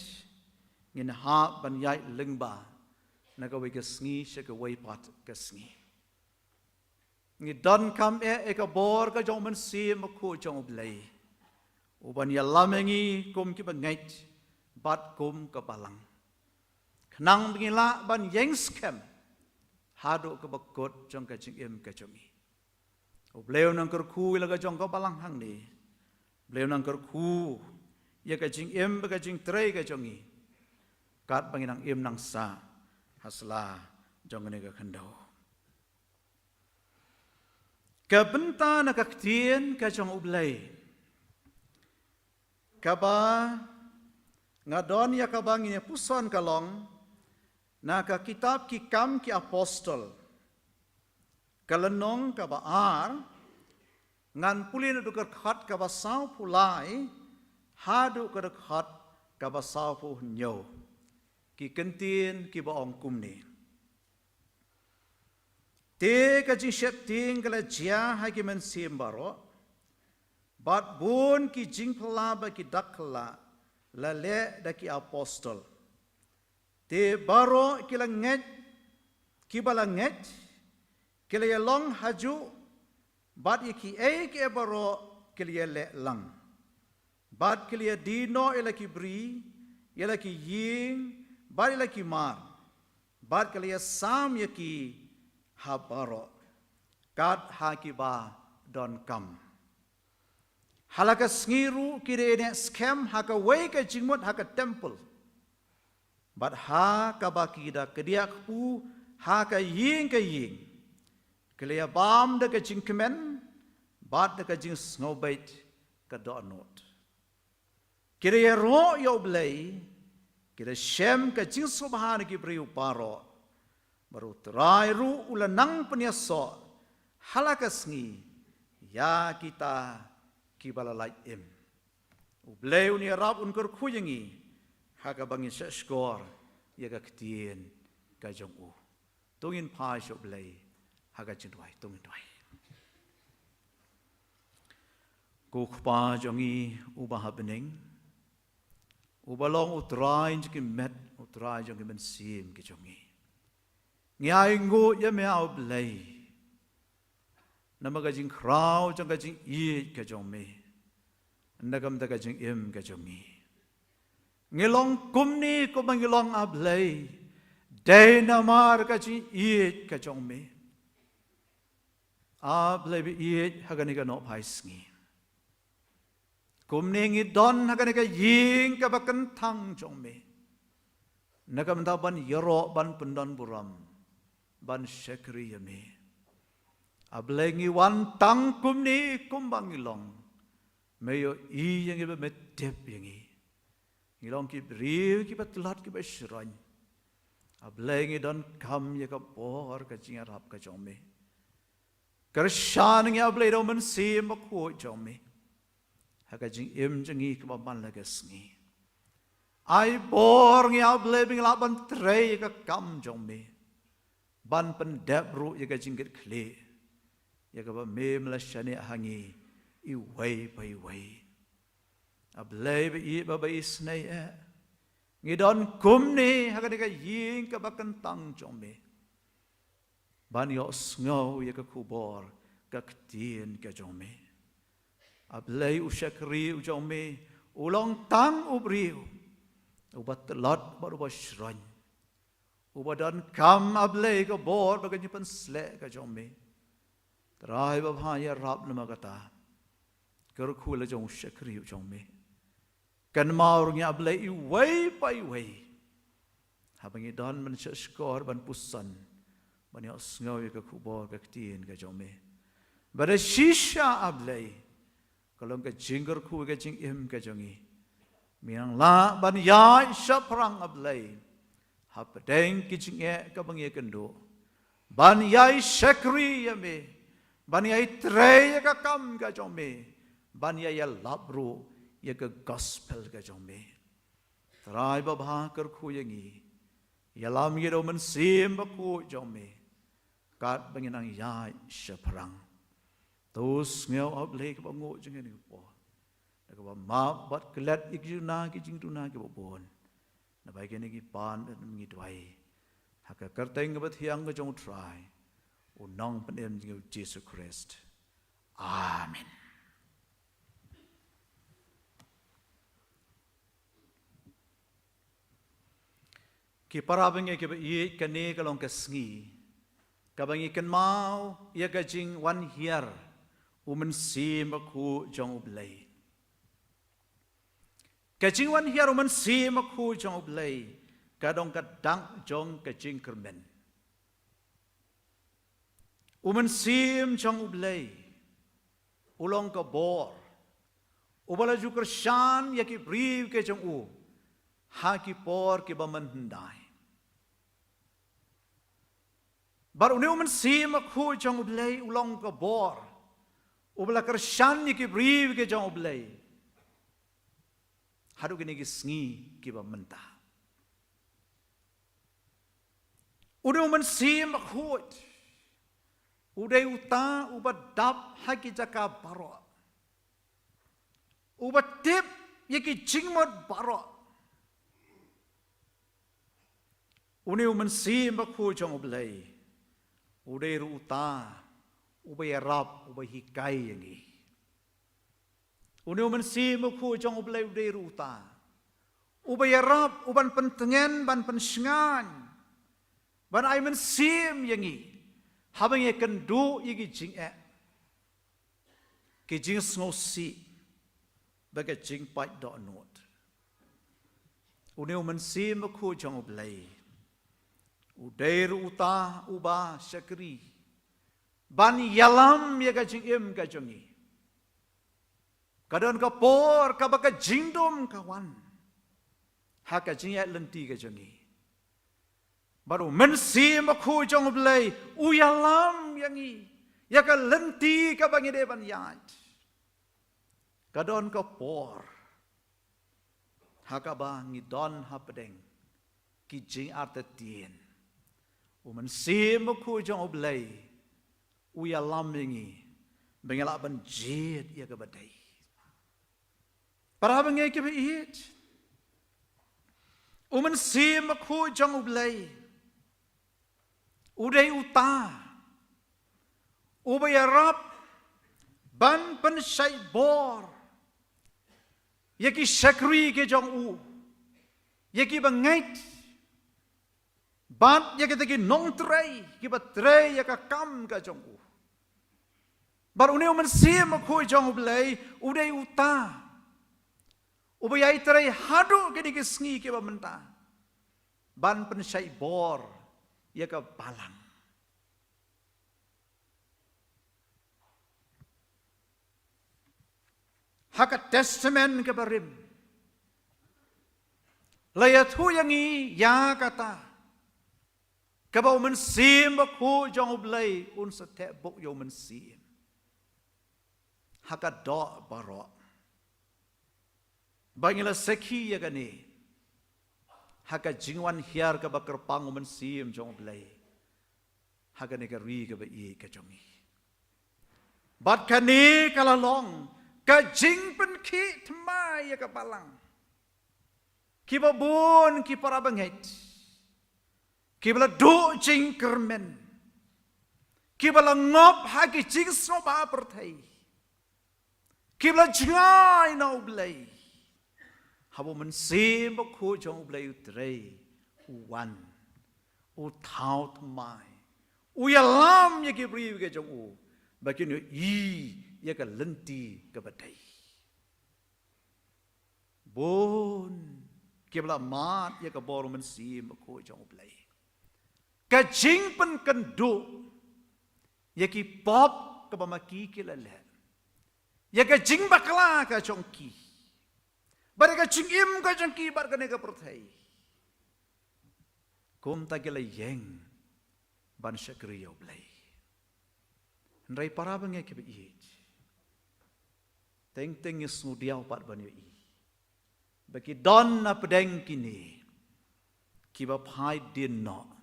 ngin hap ban ïaid lyngba na kawei ka sngi sha kawei pat ka sngi. Ngi donkam eh ïa ka bor ka jong U Mynsiem Bakhuid jong U Blei uban ïalam ïa ngi kum kiba ngeit bad kum ka Balang khnang ba ngin lah ban ïeng skhem haduh kaba kut jong ka jingim ka jong ngi. U Blei un nang kyrkhu ïa la ka jong ka Balang hangne. U Blei un nang kyrkhu ïa ka jingim bad ka jingtrei ka jong ngi katba ngi nang im nang sah ha sla jong kane ka khyndew. Ka bynta na ka ktien ka jong U Blei kaba nga don ïa kaba ngin ïa puson ka long na ka kitab Ki Kam Ki Apostol, ka lynnong kaba ar, ngan pule na ka dkhot kaba sawphew lai haduh ka dkhot kaba sawphew hynñiew. Ki kyntien kiba ong kumne. Te ka jingsheptieng ka la jia ha ki mynsiem baroh, bad bun ki jingphylla bad ki dak khlad la leh da ki apostol. Te baroh ki la ngeit, kiba la ngeit ki la ïalong hajuh, bad ïa kiei kiei baroh ki la ïaleh lang. Bad ki la ïadie noh ïa la ki bri, ïa la ki ïing, bad ïa la ki mar. Bad ki la ïasam ïa ki ha baroh kat ha kiba donkam. Ha la ka sngi ruh ki da ïaineh skhem ha kawei ka jingmut ha ka templ. Bad ha kaba ki da kdiah kpu ha ka ïing ka ïing, ki la ïabam da ka jingkmen bad da ka jingsngewbeit ka dohnud. Ki da ïaroh ïa U Blei, ki da shem ka jingsngewbha na ki briew baroh. Bad U Trai ruh u la nang pynïasoh ha la ka sngi ïa kita kiba la lait im. U Blei un ïarap un kyrkhu ïa ngi ha kaba ngin shahshkor ïa ka ktien ka jong u. To ngin phai sha U Blei ha ka jingduwai, to ngin duwai. Ko Kpa jong ngi uba ha bneng, uba long U Trai jong ki met, U Trai jong ki mynsiem ki jong ngi. Ngi ainguh ïa me A Blei namar ka jingkhraw jong ka jingïeit ka jong me na ka bynta ka jingim ka jong ngi. Ngi long kumne kumba ngi long A Blei dei namar ka jingïeit ka jong me. A Blei ba ïeit, ha kane ka nohphai sngi kumne ngi don ha kane ka ïing kaba kynthang jong me na ka bynta ban ïaroh, ban pyndonburom, ban shakri ïa me. A Blei ngi wan tang kumne kumba ngi long. Me ïohi ïa ngi bad me tip ïa ngi. Ngi long ki briew kiba tlot kiba shroiñ. A Blei ngi donkam ïa ka bor ka jingïarap ka jong me. Kyrshan ngi A Blei da u Mynsiem Bakhuid jong me ha ka jingim jong ngi kaba man la ka sngi. Ai bor ngi A Blei ba ngin lah ban trei ïa ka kam jong me, ban pyndep ruh ïa ka jingkitkhlieh, ïa kaba me me la shaniah ha ngi iwei pa iwei. A Blei ba ïeit bad ba isynei eh, ngi don kumne ha kane ka ïing kaba kyntang jong me, ban ïohsngew ïa ka khubor ka ktien ka jong me. A Blei, u shakri u jong me u long tang u briew uba tlot bad uba shroiñ, uba donkam A Blei ka bor bad ka jingpynsleh ka jong me. Trai babha, ïarap namar kata. Kyrkhu la jong u shakri u jong me. Kynmaw ruh ngi A Blei iwei pa iwei, haba ngi don ban shahshkor, ban puson, ban ïohsngew ïa ka khubor ka ktien ka jong me. Bad da shisha A Blei, ka long ka jingkyrkhu ka jingim ka jong ngi, me nang lah ban ïaid shaphrang A Blei hapdeng ki jingeh kaba ngi ïakynduh, ban ïai shakri ïa me, ban ïai trei ïa ka kam ka jong me, ban ïai ïalap ruh ïa ka gospel ka jong me. Trai babha, kyrkhu ïa ngi, ïalam ïa u Mynsiem Bakhuid jong me, katba ngi nang ïaid shaphrang. To sngew A Blei kaba nguh jong ngi ha kane ka por, da kaba map bad klet ïa ki jingduna, ki jingduna kiba bun. Naba ïa kine ngi pan bad ngi duwai ha ka kyrteng kaba thiang ka jong u Trai, u Nongpynim jong ngi u Jisu Khrist. Amen. Ki para bangeit kiba ïeit, kane ka long ka sngi kaba ngi kynmaw ïa ka jingwan hiar u Mynsiem Bakhuid jong U Blei. Ka jingwan hiar u Mynsiem Bakhuid jong U Blei ka dang ka dak jong ka jingkyrmen. U Mynsiem jong U Blei u long ka bor uba la ju kyrshan ïa ki briew ki jong u ha ki por kiba mynhyndai. Bad une u Mynsiem Bakhuid jong U Blei u long ka bor uba la kyrshan ïa ki briew ki jong U Blei haduh kine ki sngi kiba mynta. Une u Mynsiem Bakhuid u dei uta uba dap ha ki jaka baroh, uba tip ïa ki jingmut baroh. Une u Mynsiem Bakhuid jong U Blei u dei ruh uta uba ïarap, uba hikai ïa ngi. Une u Mynsiem Bakhuid jong U Blei u dei ruh uta uba ïarap, uban pyntngen, ban pynshngaiñ, ban ai mynsiem ïa ngi haba ngi ïakynduh ïa ki jingeh, ki jingsngewsih bad ki jingpait dohnud. Une u Mynsiem Bakhuid jong U Blei u dei ruh uta uba shakri ban ïalam ïa ka jingim ka jong ngi. Ka don ka por kaba ka jingdum ka wan ha ka jingïaid lynti ka jong ngi. Bad u Mynsiem Bakhuid jong U Blei u ïalam ïa ngi ïa ka lynti kaba ngi dei ban ïaid. Ka don ka por ha kaba ngi don hapdeng ki jingartatien. U Mynsiem Bakhuid jong U Blei u ïalam ïa ngi ba ngi lah ban jied ïa kaba dei. Para bangeit kiba ïeit, u Mynsiem Bakhuid jong U Blei u dei uta uba ïarap ban pynshait bor ïa ki shakri ki jong u, ïa kiba ngeit bad ïa kita ki nongtrei kiba trei ïa ka kam ka jong u. Bad une u Mynsiem Bakhuid jong U Blei u dei uta uba ïai trei haduh kine ki sngi kiba mynta ban pynshait bor ïa ka balang. Ha ka Testament kaba rim la ïathuh ïa ngi ïa kata Kaba u Mynsiem Bakhuid jong U Blei un sa theh buk ïa u mynsiem ha ka doh baroh. Ba ngi la sakhi ïa kane ha ka jingwan hiar kaba kyrpang u Mynsiem jong U Blei ha kane ka ri kaba ïeit ka jong ngi. Bad kane ka la long ka jingpynkhih thymmai ïa ka balang. Kiba bun ki para bangeit kiba la duh jingkyrmen, kiba la ngop ha ki jingsngewbha pyrthei, kiba la jngai na U Blei, haba u Mynsiem Bakhuid jong U Blei u trei, u wan, u thaw thymmai, u ïalam ïa ki briew ka jong u ba kin ïohi ïa ka lynti kaba dei. Bun kiba la mad ïa ka bor u Mynsiem Bakhuid jong U Blei. Ka jingpynkynduh ïa ki pop kaba ma ki ki la leh, ïa ka jingbakla ka jong ki, bad ïa ka jingim ka jong ki bad kane ka pyrthei. Kumta ki la ïeng ban shakri ïa U Blei. Hynrei para bangeit kiba ïeit, teng teng ngi sngewdiaw pat ban ïohi ba ki don na pdeng kine kiba phai dien noh,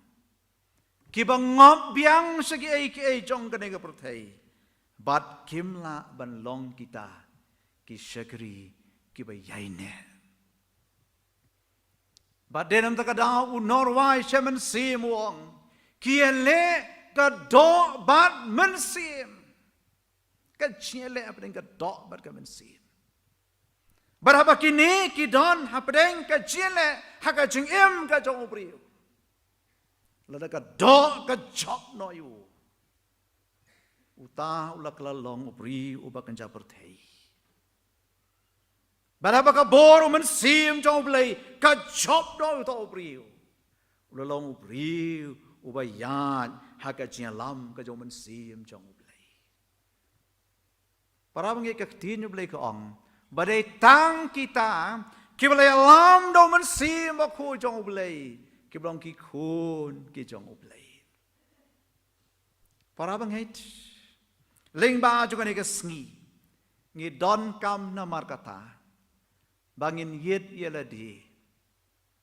kiba ngop biang sha kiei kiei jong kane ka pyrthei, bad kim lah ban long kita ki shakri kiba ïaineh. Bad dei namar kata ka daw u nongrwai sha mynsiem u ong, ki ïaleh ka doh bad mynsiem. Ka jingïaleh hapdeng ka doh bad ka mynsiem. Bad haba kine ki don hapdeng ka jingïaleh ha ka jingim ka jong u briew, lada ka doh ka jop noh ïa u, uta u la kylla long u briew uba kynja pyrthei. Bad haba ka bor u Mynsiem jong U Blei ka jop noh ïa uta u briew, u la long u briew uba ïaid ha ka jingïalam ka jong u Mynsiem jong U Blei. Para bangeit, ka ktien U Blei ka ong ba dei tang kita kiba la ïalam da u Mynsiem Bakhuid jong U Blei kiba long ki khun ki jong U Blei. Para bangeit, lyngba jong kane ka sngi ngi donkam namar kata ba ngin ïit ïa lade,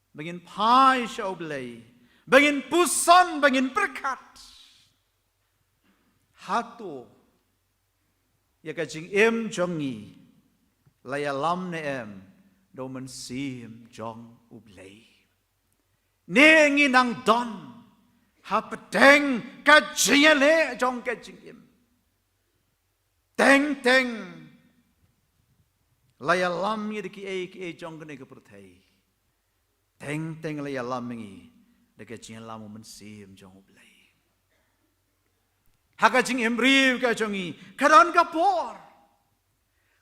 ba ngin phai sha U Blei, ba ngin puson, ba ngin pyrkhat, hato ïa ka jingim jong ngi la ïalam ne em da u Mynsiem jong U Blei? Ne ngi nang don hapdeng ka jingïaleh jong ka jingim? Teng teng la ïalam ïa ngi da kiei kiei jong kane ka pyrthei. Teng teng la ïalam ïa ngi da ka jingïalam u Mynsiem jong U Blei. Ha ka jingim briew ka jong ngi ka don ka por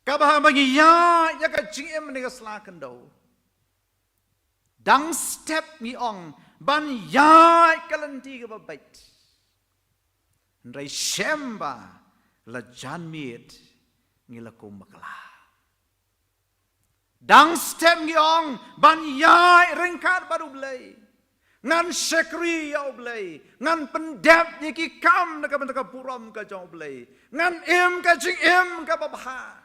kaba haba ngi ïaid ïa ka jingim ne ka sla khyndew, dang step ngi ong ban ïaid ka lynti kaba beit. Hynrei shem ba la janmiet ngi la kum bakla. Dang step ngi ong ban ïaid ryngkat bad U Blei, ngan shakri ïa U Blei, ngan pyndep ïa ki kam na ka bynta ka burom ka jong U Blei, ngan im ka jingim kaba bha.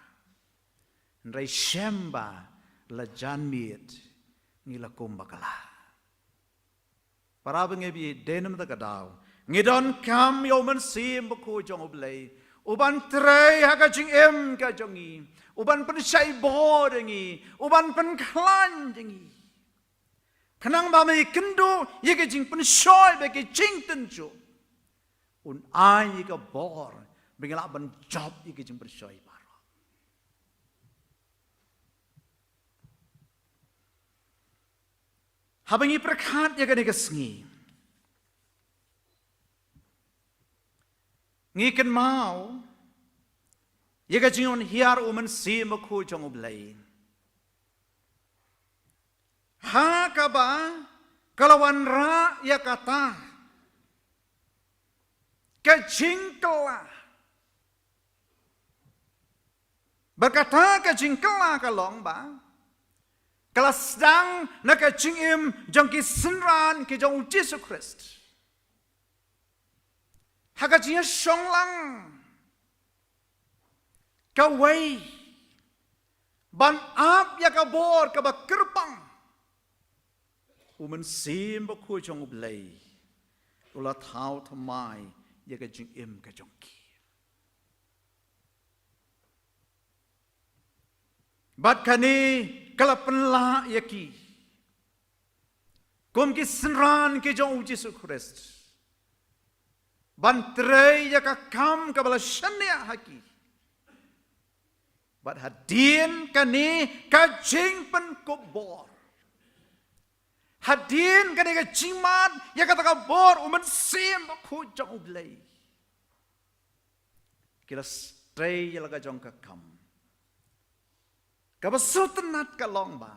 Hynrei shem ba la janmiet ngi la kum bakla. Para bangeit, dei namar kata ka daw ngi donkam ïa u Mynsiem Bakhuid jong U Blei uban trei ha ka jingim ka jong ngi, uban pynshai bor ïa ngi, uban pynkhlaiñ ïa ngi, khnang ba ma ngi kynduh ïa ka jingpynshoi bad ka jingtynjuh, un ai ïa ka bor ba ngi lah ban jop ïa ka jingpynshoi baroh. Haba ngi pyrkhat ïa kane ka sngi, ngi kynmaw ïa ka jingwan hiar u Mynsiem Bakhuid jong U Blei, ha kaba ka la wanrah ïa kata ka jingkylla. Ba kata ka jingkylla ka long ba ka la sdang na ka jingim jong ki synran ki jong U Jisu Khrist. Ha ka jingïashong lang kawei ban ap ïa ka bor kaba kyrpang, U Mynsiem Bakhuid jong U Blei u la thaw thymmai ïa ka jingim ka jong ki. Bad kane ka la pynlah ïa ki kum ki synran ki jong U Jisu Khrist ban trei ïa ka kam kaba la shaniah ha ki. Bad hadien kane ka jingpynkup bor, hadien kane ka jingmad ïa kata ka bor U Mynsiem Bakhuid jong U Blei, ki la trei ïa la ka jong ka kam. Kaba sngewtynnat ka long ba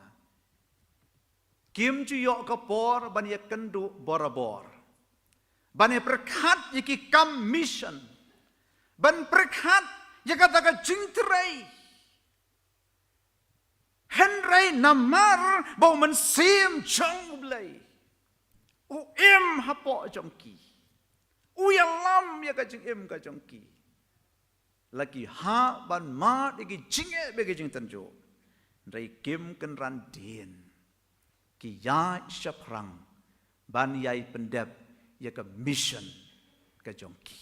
kim ju ïoh ka por ban ïakynduh borabor, ban ïapyrkhat ïa ki kam mission, ban pyrkhat ïa kata ka jingtrei. Hynrei namar ba U Mynsiem jong U Blei u im hapoh jong ki, u ïalam ïa ka jingim ka jong ki, la ki hap ban mad ïa ki jingeh bad ki jingtynjuh. Hynrei kim kynran dien, ki ïaid shaphrang ban ïai pyndep ïa ka mission ka jong ki.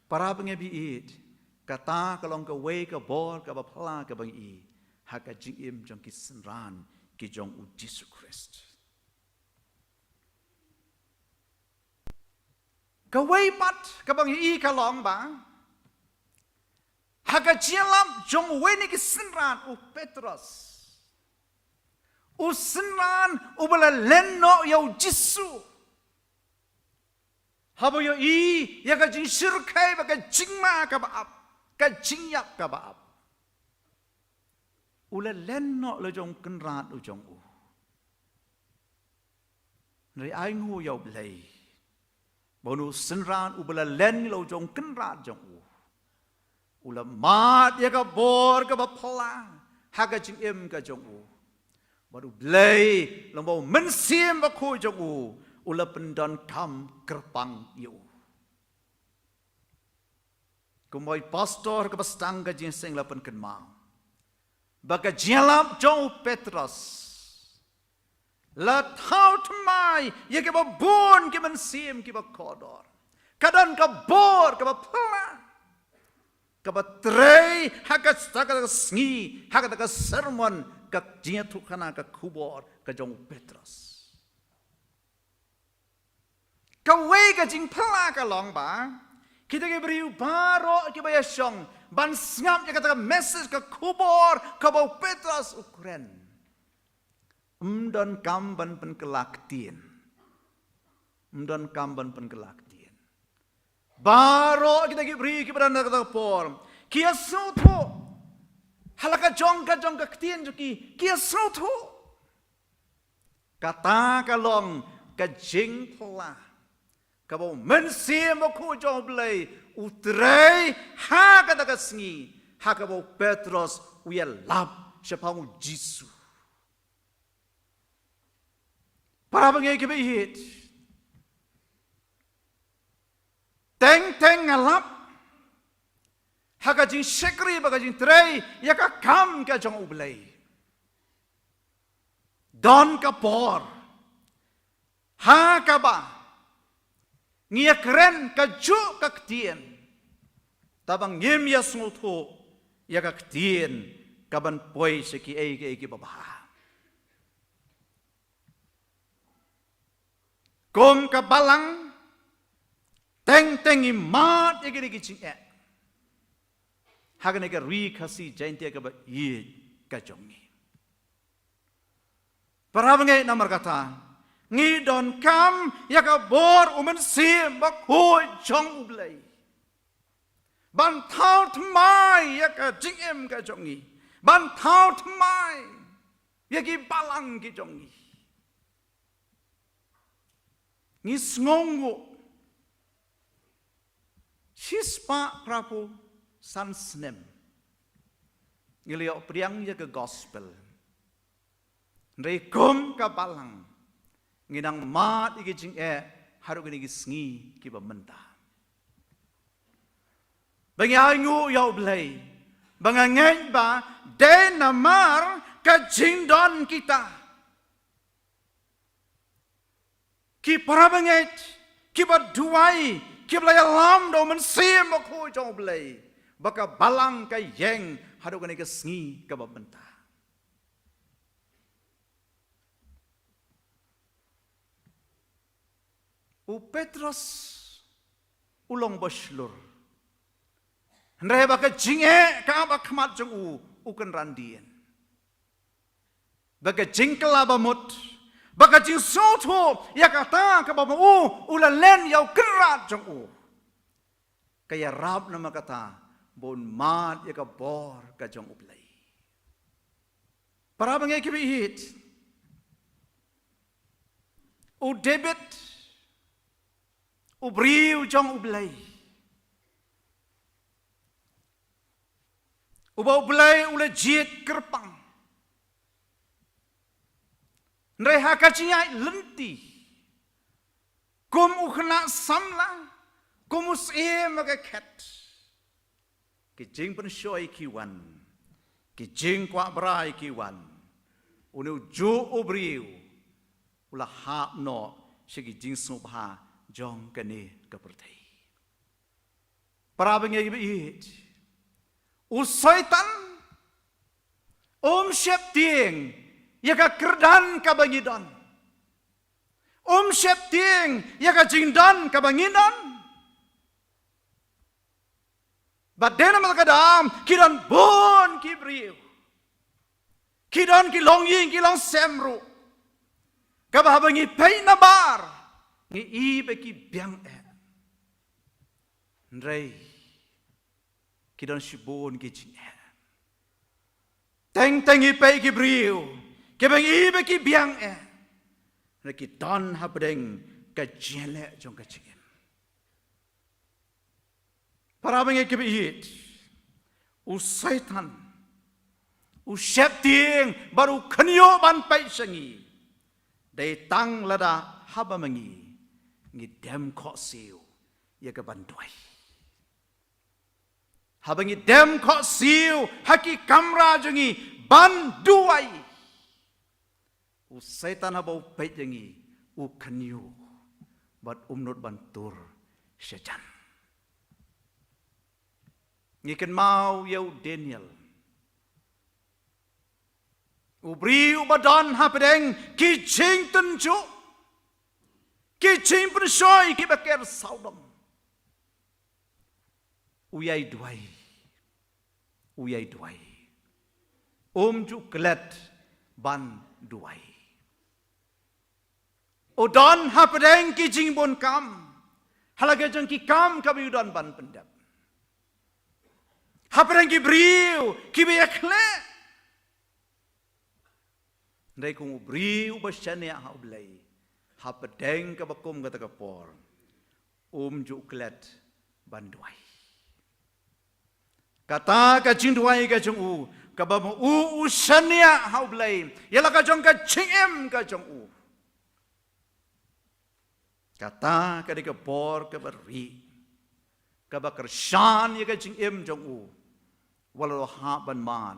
Para bangeit, kata ka long kawei ka bor kaba phylla kaba ngi i ha ka jingim jong ki synran ki jong U Jisu Khrist. Kawei pat kaba ngi i ka long ba ha ka jingïalap jong uwei na ki synran, u Petros, u synran uba la len noh ïa U Jisu, haba u ïohi ïa ka jingshyrkhei bad ka jingma kaba ap, ka jingïap kaba ap, u la len noh la jong u kynrad u jong u. Hynrei ai nguh ïa U Blei ba u synran uba la len la u jong u kynrad jong u, u la mad ïa ka bor kaba phylla ha ka jingim ka jong u. Bad U Blei, lyngba U Mynsiem Bakhuid jong u, u la pyndonkam kyrpang ïa u. Kumba i pastor kaba sdang ka jingïaseng la pynkynmaw ba ka jingïalap jong u Petros la thaw thymmai ïa kiba bun ki mynsiem kiba kordor. Ka don ka bor kaba phylla kaba trei ha kata ka sngi, ha kata ka sermon, ka jingïathuhkhana ka khubor ka jong u Petros. Kawei ka jingphylla ka long ba kita ki briew baroh kiba ïashong ban sngap ïa kata ka message, ka khubor kaba u Petros u kren, ym donkam ban pynkylla ktien. Ym donkam ban pynkylla ktien. Baroh kita ki briew kiba don ha kata ka por ki ïasngewthuh ha la ka jong ka jong ka ktien jong ki, ki ïasngewthuh. Kata ka long ka jingphylla kaba U Mynsiem Bakhuid jong U Blei u trei ha kata ka sngi, ha kaba u Petros u ïalap shaphang U Jisu. Para bangeit kiba ïeit, teng teng nga lap ha ka jingshakri bad ka jingtrei ïa ka kam ka jong U Blei, don ka por ha kaba ngi ïakren kajuh ka ktien, tangba ngim ïasngewthuh ïa ka ktien kaban poi sha kiei kiei kiba bha. Kum ka balang, teng teng ngi mad ïa kine ki jingeh ha kane ka Ri Khasi Jaiñtia kaba ïeit ka jong ngi. Para bangeit, namar kata ngi donkam ïa ka bor U Mynsiem Bakhuid jong U Blei ban thaw thymmai ïa ka jingim ka jong ngi, ban thaw thymmai ïa ki balang ki jong ngi. Ngi sngewnguh, shispah phraphew san snem ngi la ïoh pdiang ïa ka gospel. Hynrei kum ka balang ngi nang mad ïa ki jingeh haduh kine ki sngi kiba mynta. Ba ngi ainguh ïa U Blei, ba nga ngeit ba dei namar ka jingdon kita ki parabangeit kiba duwai, kiba la ïalam da U Mynsiem Bakhuid jong U Blei, ba ka balang ka ïeng haduh kane ka sngi kaba mynta. U Petros u long ba shlur, hynrei ba ka jingeh ka ap ha khmat jong u, u kynran dien. Ba ka jingkylla ba mut, ba ka jingsngewthuh ïa kata kaba ma u u la len ïa u kynrad jong u, ka ïarap namar kata ba un mad ïa ka bor ka jong U Blei. Parabangeit kiba ïeit, u David, u briew jong U Blei, uba U Blei u la jied kyrpang, hynrei ha ka jingïaid lynti kum u khynnah samla, kum u syiem ha ka khet, ki jingpynshoi ki wan, ki jingkwah brai ki wan, une u juh u briew u la hap noh sha ki jingsngewbha jong kane ka pyrthei. Parabangeit kiba ïeit, u Soitan um sheptieng ïa ka kyrdan kaba ngi don. Um sheptieng ïa ka jingdon kaba ngi don. Ba dei namar kata ki don bun ki briew, ki don ki longïing ki longsem ruh, kaba haba ngi peit nabar ngi i ba ki biang eh. Hynrei ki don shibun ki jingeh. Teng teng ngi peit ki briew kiba ngi i ba ki biang eh, hynrei ki don hapdeng ka jingeh jong ka jingim. Parabangeit kiba ïeit, u Soitan u sheptieng bad u khynñiuh ban peit sha ngi dei tang lada haba ma ngi ngi dem khohsiew ïa ka ban duwai. Haba ngi dem khohsiew ha ki kamra jong ngi ban duwai, u Soitan haba u peit ïa ngi u khynñiuh bad um nud ban tur shajan. Ngi kynmaw ïa u Daniel, u briew uba don hapdeng ki jingtynjuh, ki jingpynshoi kiba ker sawdong. U ïai duwai, u ïai duwai, um ju klet ban duwai. U don hapdeng ki jingbun kam, ha la ka jong ki kam kaba u don ban pyndep, hapdeng ki briew kiba ïakhleh. Hynrei kum u briew uba shaniah ha U Blei, hapdeng kaba kum kata ka por um ju klet ban duwai. Kata ka jingduwai ka jong u, kaba ma u u shaniah ha U Blei ïa la ka jong ka jingim ka jong u. Kata ka dei ka bor kaba rieh, kaba kyrshan ïa ka jingim jong u, wat la u hap ban mad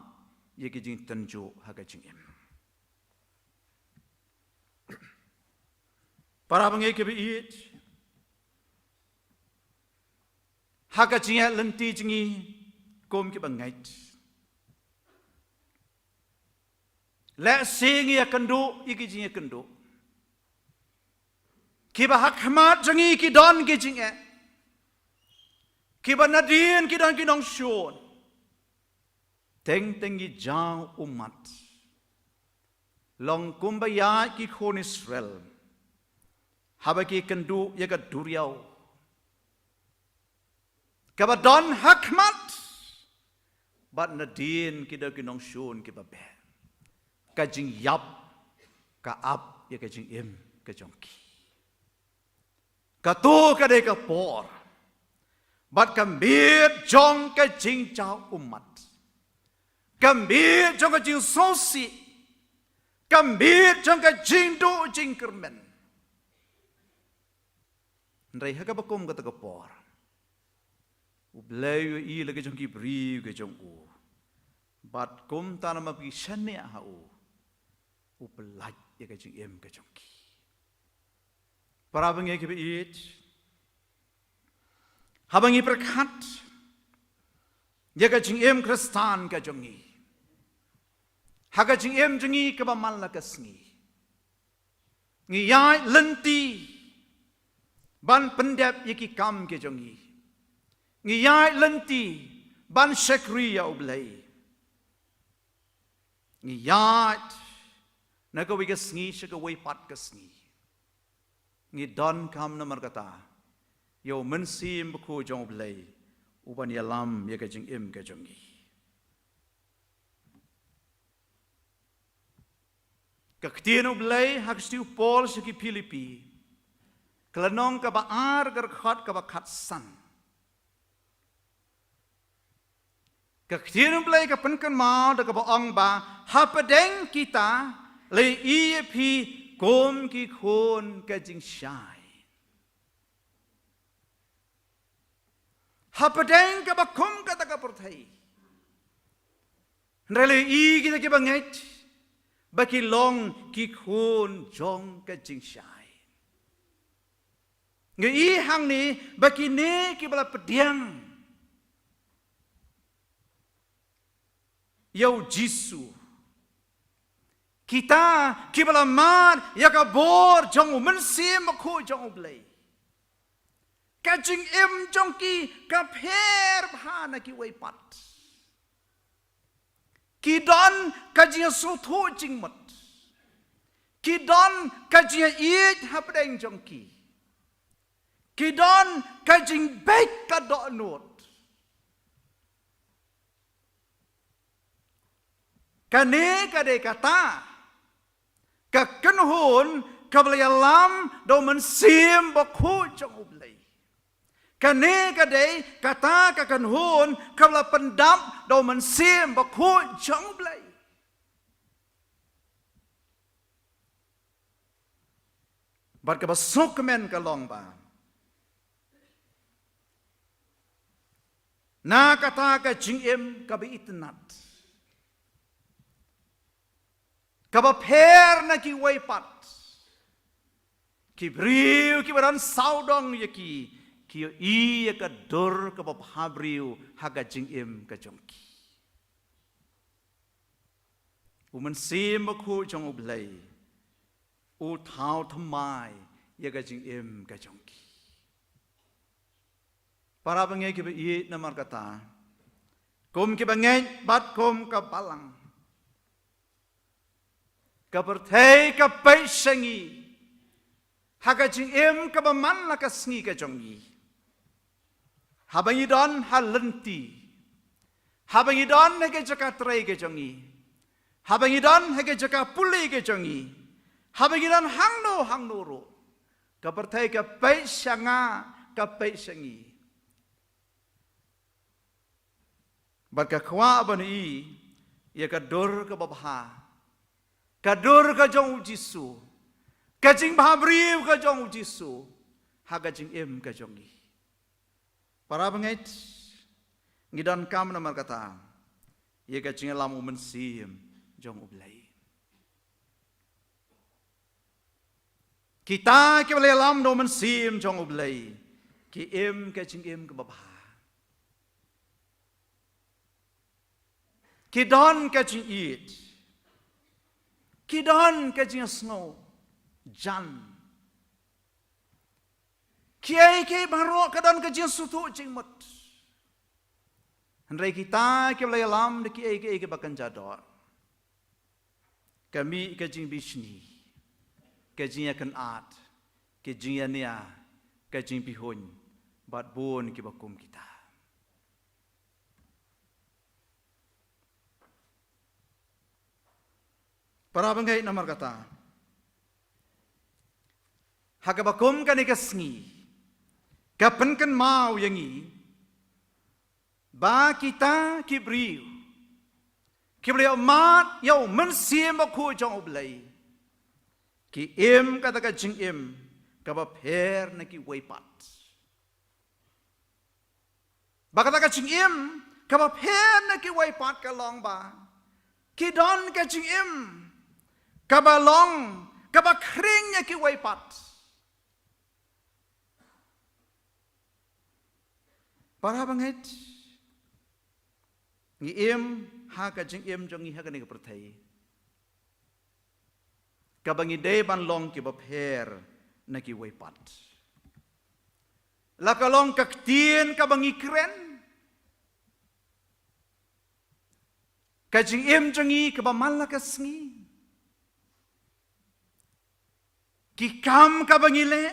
ïa ki jingtynjuh ha ka jingim. Parabangeit kiba ïeit, ha ka jingïaid lynti jong ngi kum kiba ngeit, lehse ngi ïakynduh ïa ki jingïakynduh kiba ha khmat jong ngi ki don ki jingeh, kiba nadien ki don ki nongshun. Teng teng ngi jaw ummat, long kumba ïaid ki khun Israel haba ki kynduh ïa ka duriaw kaba don ha khmat, bad nadien ki don ki nongshun kiba beh. Ka jingïap ka ap ïa ka jingim ka jong ki. Kato ka dei ka por bad ka miet jong ka jingjaw ummat, ka miet jong ka jingsngewsih, ka miet jong ka jingduh jingkyrmen. Hynrei ha kaba kum kata ka por, U Blei u ïohi la ka jong ki briew ka jong u. Bad kumta namar ba ki shaniah ha u, u pyllait ïa ka jingim ka jong ki. Para bangeit kiba ïeit, haba ngi pyrkhat ïa ka jingim Khristan ka jong ngi, ha ka jingim jong ngi kaba man la ka sngi, ngi ïaid lynti ban pyndep ïa ki kam ki jong ngi. Ngi ïaid lynti ban shakri ïa U Blei. Ngi ïaid na kawei ka sngi sha kawei pat ka sngi. Ngi donkam namar kata ïa U Mynsiem Bakhuid jong U Blei, u ban ïalam ïa ka jingim ka jong ngi. Ka ktien U Blei ha ka shithi u Paul sha ki Philippi, ka lynnong kaba ar, ka dkhot kaba khatsan. Ka ktien U Blei ka pynkynmaw da kaba ong ba hapdeng kita la ïohi ïa phi kum ki khun ka jingshai. Hapdeng kaba kum kata ka pyrthei, hynrei la ïohi ïa kita kiba ngeit ba ki long ki khun jong ka jingshai. Ngi ïohi hangne ba kine kiba la pdiang ïa U Jisu, kita kiba la mad ïa ka bor jong U Mynsiem Bakhuid jong U Blei, ka jingim jong ki ka pher bha na kiwei pat. Ki don ka jingïasngewthuh jingmut. Ki don ka jingïaieit hapdeng jong ki. Ki don ka jingbeit ka dohnud. Kane ka dei kata ka kynhun kaba la ïalam da U Mynsiem Bakhuid jong U Blei. Kane ka dei kata ka kynhun kaba la pyndap da U Mynsiem Bakhuid jong U Blei. Bad kaba sngewkmen ka long ba na kata ka jingim kaba itynnad, kaba pher na kiwei pat, ki briew kiba don sawdong ïa ki, ki ïohi ïa ka dur kaba bhabriew ha ka jingim ka jong ki. U Mynsiem Bakhuid jong U Blei u thaw thymmai ïa ka jingim ka jong ki. Para bangeit kiba ïeit, namar kata, kum kiba ngeit bad kum ka balang, ka pyrthei ka peit sha ngi ha ka jingim kaba man la ka sngi ka jong ngi. Haba ngi don ha lynti, haba ngi don ha ka jaka trei ka jong ngi, haba ngi don ha ka jaka pule ka jong ngi, haba ngi don hangno hangno ruh, ka pyrthei ka peit sha nga, ka peit sha ngi. Bad ka kwah ban ïohi ïa ka dur kaba bha, ka dur ka jong U Jisu, ka jingbhabriew ka jong U Jisu ha ka jingim ka jong ngi. Para bangeit, ngi donkam namar kata ïa ka jingïalam U Mynsiem jong U Blei. Kita kiba la ïalam da U Mynsiem jong U Blei ki im ka jingim kaba bha. Ki don ka jingïeit, ki don ka jingsngew jan. Kiei kiei baroh ka don ka jingsngewthuh jingmut. Hynrei kita kiba la ïalam da kiei kiei kiba kynja doh, ka mih ka jingbishni, ka jingïakynad, ka jingïania, ka jingbihuiñ, bad bun kiba kum kita. Para bangeit, namar kata, ha kaba kum kane ka sngi, ka pynkynmaw ïa ngi ba kita ki briew kiba la ïohmad ïa U Mynsiem Bakhuid jong U Blei, ki im kata ka jingim kaba pher na kiwei pat. Ba kata ka jingim kaba pher na kiwei pat ka long ba ki don ka jingim kaba long kaba khring ïa kiwei pat. Para bangeit, ngi im ha ka jingim jong ngi ha kane ka pyrthei kaba ngi dei ban long kiba pher na kiwei pat. La ka long ka ktien kaba ngi kren, ka jingim jong ngi kaba man la ka sngi, ki kam kaba ngi leh,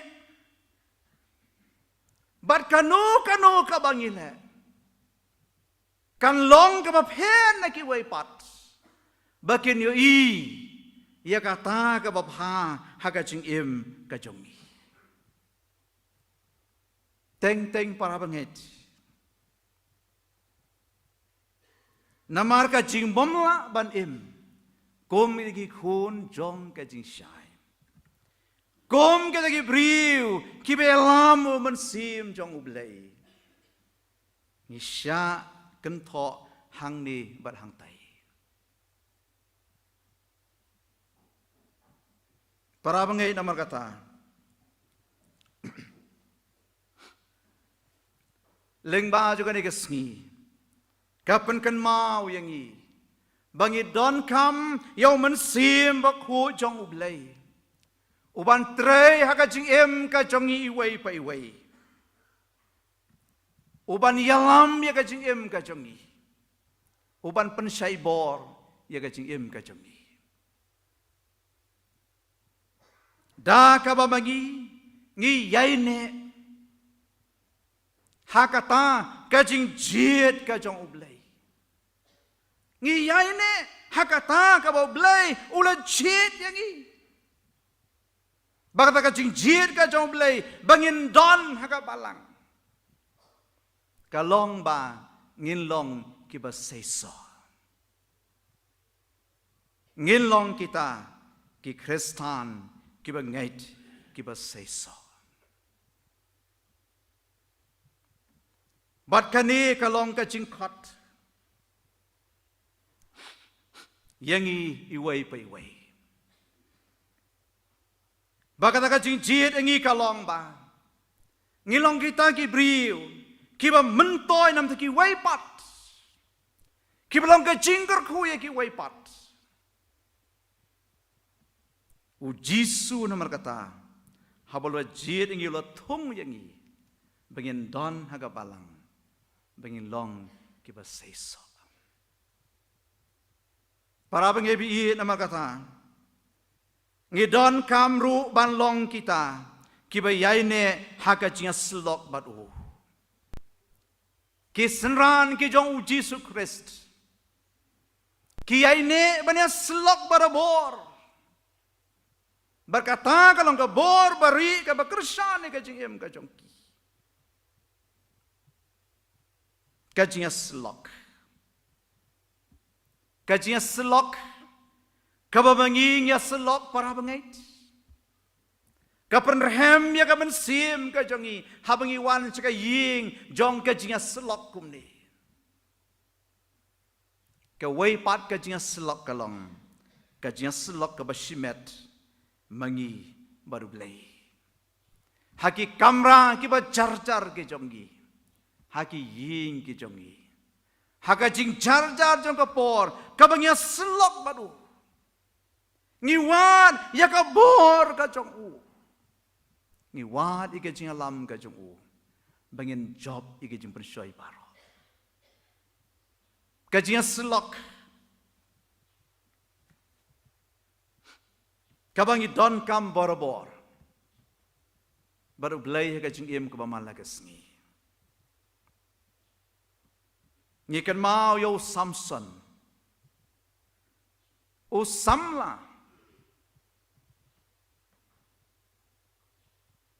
bad kano kano kaba ngi leh, kan long kaba pher na kiwei pat ba kin ïohi ïa kata kaba bha ha ka jingim ka jong ngi. Teng teng para bangeit, namar ka jingbymlah ban im kum ki khun jong ka jingshai, kum kita ki briew kiba ïalam u Mynsiem jong U Blei, ngi shah kynthoh hangne bad hangtai. Para bangeit, namar kata, lyngba jong kane ka sngi ka pynkynmaw ïa ngi ba ngi donkam ïa u Mynsiem Bakhuid jong U Blei, u ban trei ha ka jingim ka jong ngi iwei pa iwei, u ban ïalam ïa ka jingim ka jong ngi, u ban pynshai bor ïa ka jingim ka jong ngi. Da kaba ma ngi, ngi ïaineh ha kata ka jingjied ka jong U Blei. Ngi ïaineh ha kata kaba U Blei u la jied ïa ngi. Ba kata ka jingjied ka jong U Blei ba ngin don ha ka balang ka long ba ngin long kiba seisoh. Ngin long kita ki Khristan kiba ngeit, kiba seisoh. Bad kane ka long ka jingkhot ïa ngi iwei pa iwei. Ba kata ka jingjied ïa ngi ka long ba ngi long kita ki briew kiba myntoi na bynta kiwei pat, kiba long ka jingkyrkhu ïa kiwei pat. U Jisu namar kata, haba u la jied ïa ngi, u la thung ïa ngi ba ngin don ha ka balang ba ngin long kiba seisoh. Para bangeit ba ïeit, namar kata ngi donkam ruh ban long kita kiba ïaineh ha ka jingïasyllok bad u. Ki synran ki jong U Jisu Khrist ki ïaineh ban ïasyllok barabor. Bad kata ka long ka bor barieh kaba kyrshan ïa ka jingim ka jong ki. Ka jingïasyllok, ka jingïasyllok kaba ma ngi ngi ïasyllok, para bangeit, ka pynrhem ïa ka mynsiem ka jong ngi haba ngi wan sha ka ïing jong ka jingïasyllok kumne. Kawei pat ka jingïasyllok ka long ka jingïasyllok kaba shimet ma ngi bad U Blei ha ki kamra kiba jar jar ki jong ngi, ha ki ïing ki jong ngi, ha ka jingjar jar jong ka por kaba ngi ïasyllok bad u. Ngi wad ïa ka bor ka jong u, ngi wad ïa ka jingïalam ka jong u ba ngin jop ïa ka jingpynshoi baroh. Ka jingïasyllok kaba ngi donkam barabor bad U Blei ha ka jingim kaba man la ka sngi. Ngi kynmaw ïa u Samson, u samla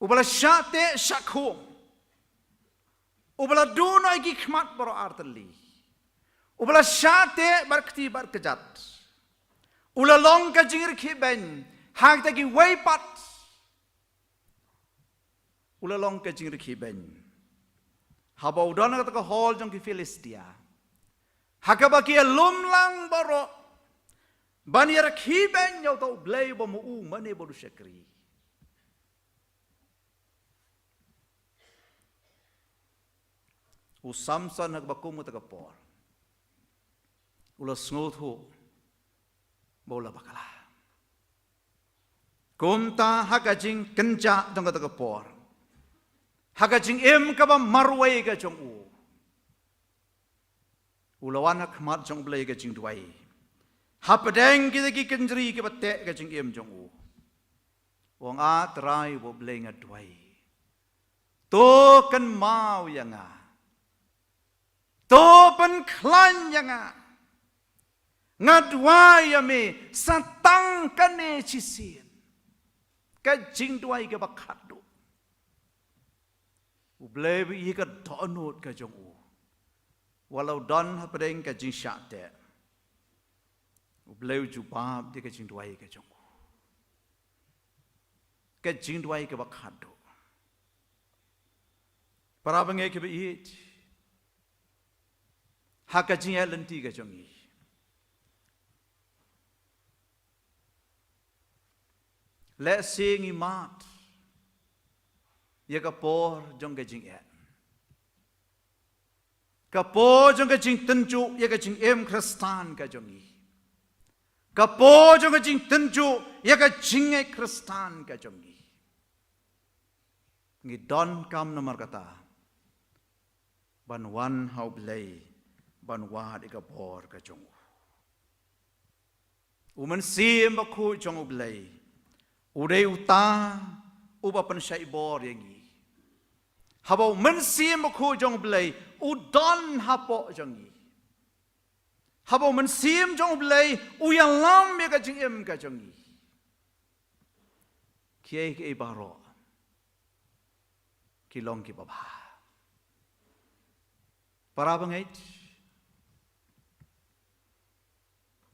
uba la shah teh shah khum, uba la duh noh ïa ki khmat baroh artylli, uba la shah teh bad kti bad kjat. U la long ka jingriewkhih beiñ ha kita kiwei pat. U la long ka jingriewkhih beiñ Haba u don ha kata ka hall jong ki Philistia, ha kaba ki ïalum lang baroh ban ïarakhe beiñ ïa uta u blei ba ma u mane ba u shakri, u Samson ha kaba kum kata ka por u la sngewthuh ba u la bakla. Kumta ha ka jingkynjah jong kata ka por, ha ka jingim kaba marwei ka jong u, u la wan ha khmat jong u Blei ka jingduwai. Hapdeng kita ki kynjri kiba teh ka jingim jong u, u ong, A Trai, u Blei, nga duwai, to kynmaw ïa nga. To pynkhlaiñ ïa nga. Nga duwai ïa me sa tang kane shisien. Ka jingduwai kaba khatduh. U Blei u ïohi ka dohnud ka jong u. Wat la u don hapdeng ka jingshah teh, u Blei u jubab ïa ka jingduwai ka jong u. Ka jingduwai kaba khatduh. Para bangeit kiba ïeit, ha ka jingïaid lynti ka jong ngi, lehse ngi mad ïa ka por jong ka jingeh, ka por jong ka jingtynjuh ïa ka jingim Khristan ka jong ngi, ka por jong ka jingtynjuh ïa ka jingngeit Khristan ka jong ngi. Ngi donkam namar kata ban wan ha u Blei, ban wad ïa ka bor ka jong u. U Mynsiem Bakhuid jong u Blei u dei uta uba pynshai bor ïa ngi. Haba u Mynsiem Bakhuid jong u Blei u don hapoh jong ngi, haba u Mynsiem jong u Blei u ïalam ïa ka jingim ka jong ngi, kiei kiei baroh ki long kiba bha. Para bangeit,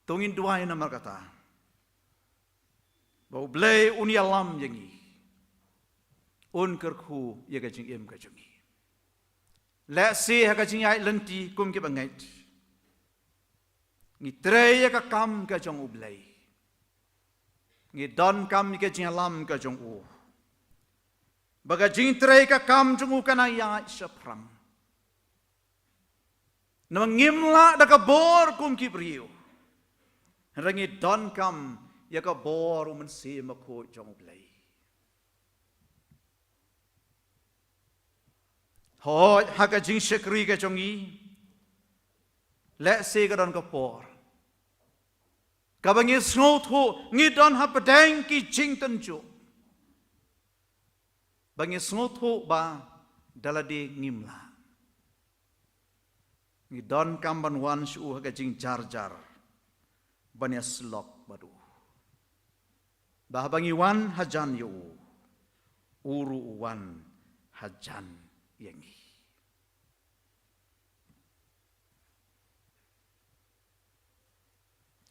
to ngin duwai namar kata ba u Blei un ïalam ïa ngi, un kyrkhu ïa ka jingim ka jong ngi. Lehse ha ka jingïaid lynti kum kiba ngeit, ngi trei ïa ka kam ka jong u Blei, ngi donkam ïa ka jingïalam ka jong u, ba ka jingtrei ka kam jong u kan ïaid shaphrang. Namar ngim lah da ka bor kum ki briew, hynrei ngi donkam ïa ka bor u Mynsiem Bakhuid jong u Blei. Hooid, ha ka jingshakri ka jong ngi, lehse ka don ka por kaba ngi sngewthuh ngi don hapdeng ki jingtynjuh, ba ngi sngewthuh ba da lade ngim lah. Ngi donkam ban wan sha u ha ka jingjarjar, ban ïasyllok bad u, ba haba ngi wan hajan ïa u, u ruh u wan hajan ïa ngi.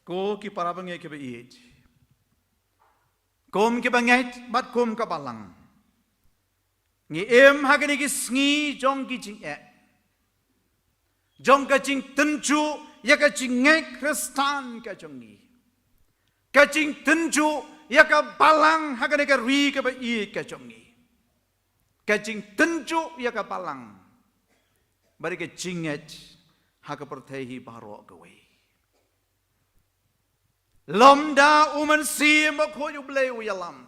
Ko ki para bangeit kiba ïeit, kum kiba ngeit bad kum ka balang, ngi im ha kine ki sngi jong ki jingeh, jong ka jingtynjuh ïa ka jingngeit Khristan ka jong ngi, ka jingtynjuh ïa ka balang ha kane ka ri kaba ïeit ka jong ngi, ka jingtynjuh ïa ka balang bad ïa ka jingngeit ha ka pyrthei hi baroh kawei. Lymda u Mynsiem Bakhuid u Blei u ïalam,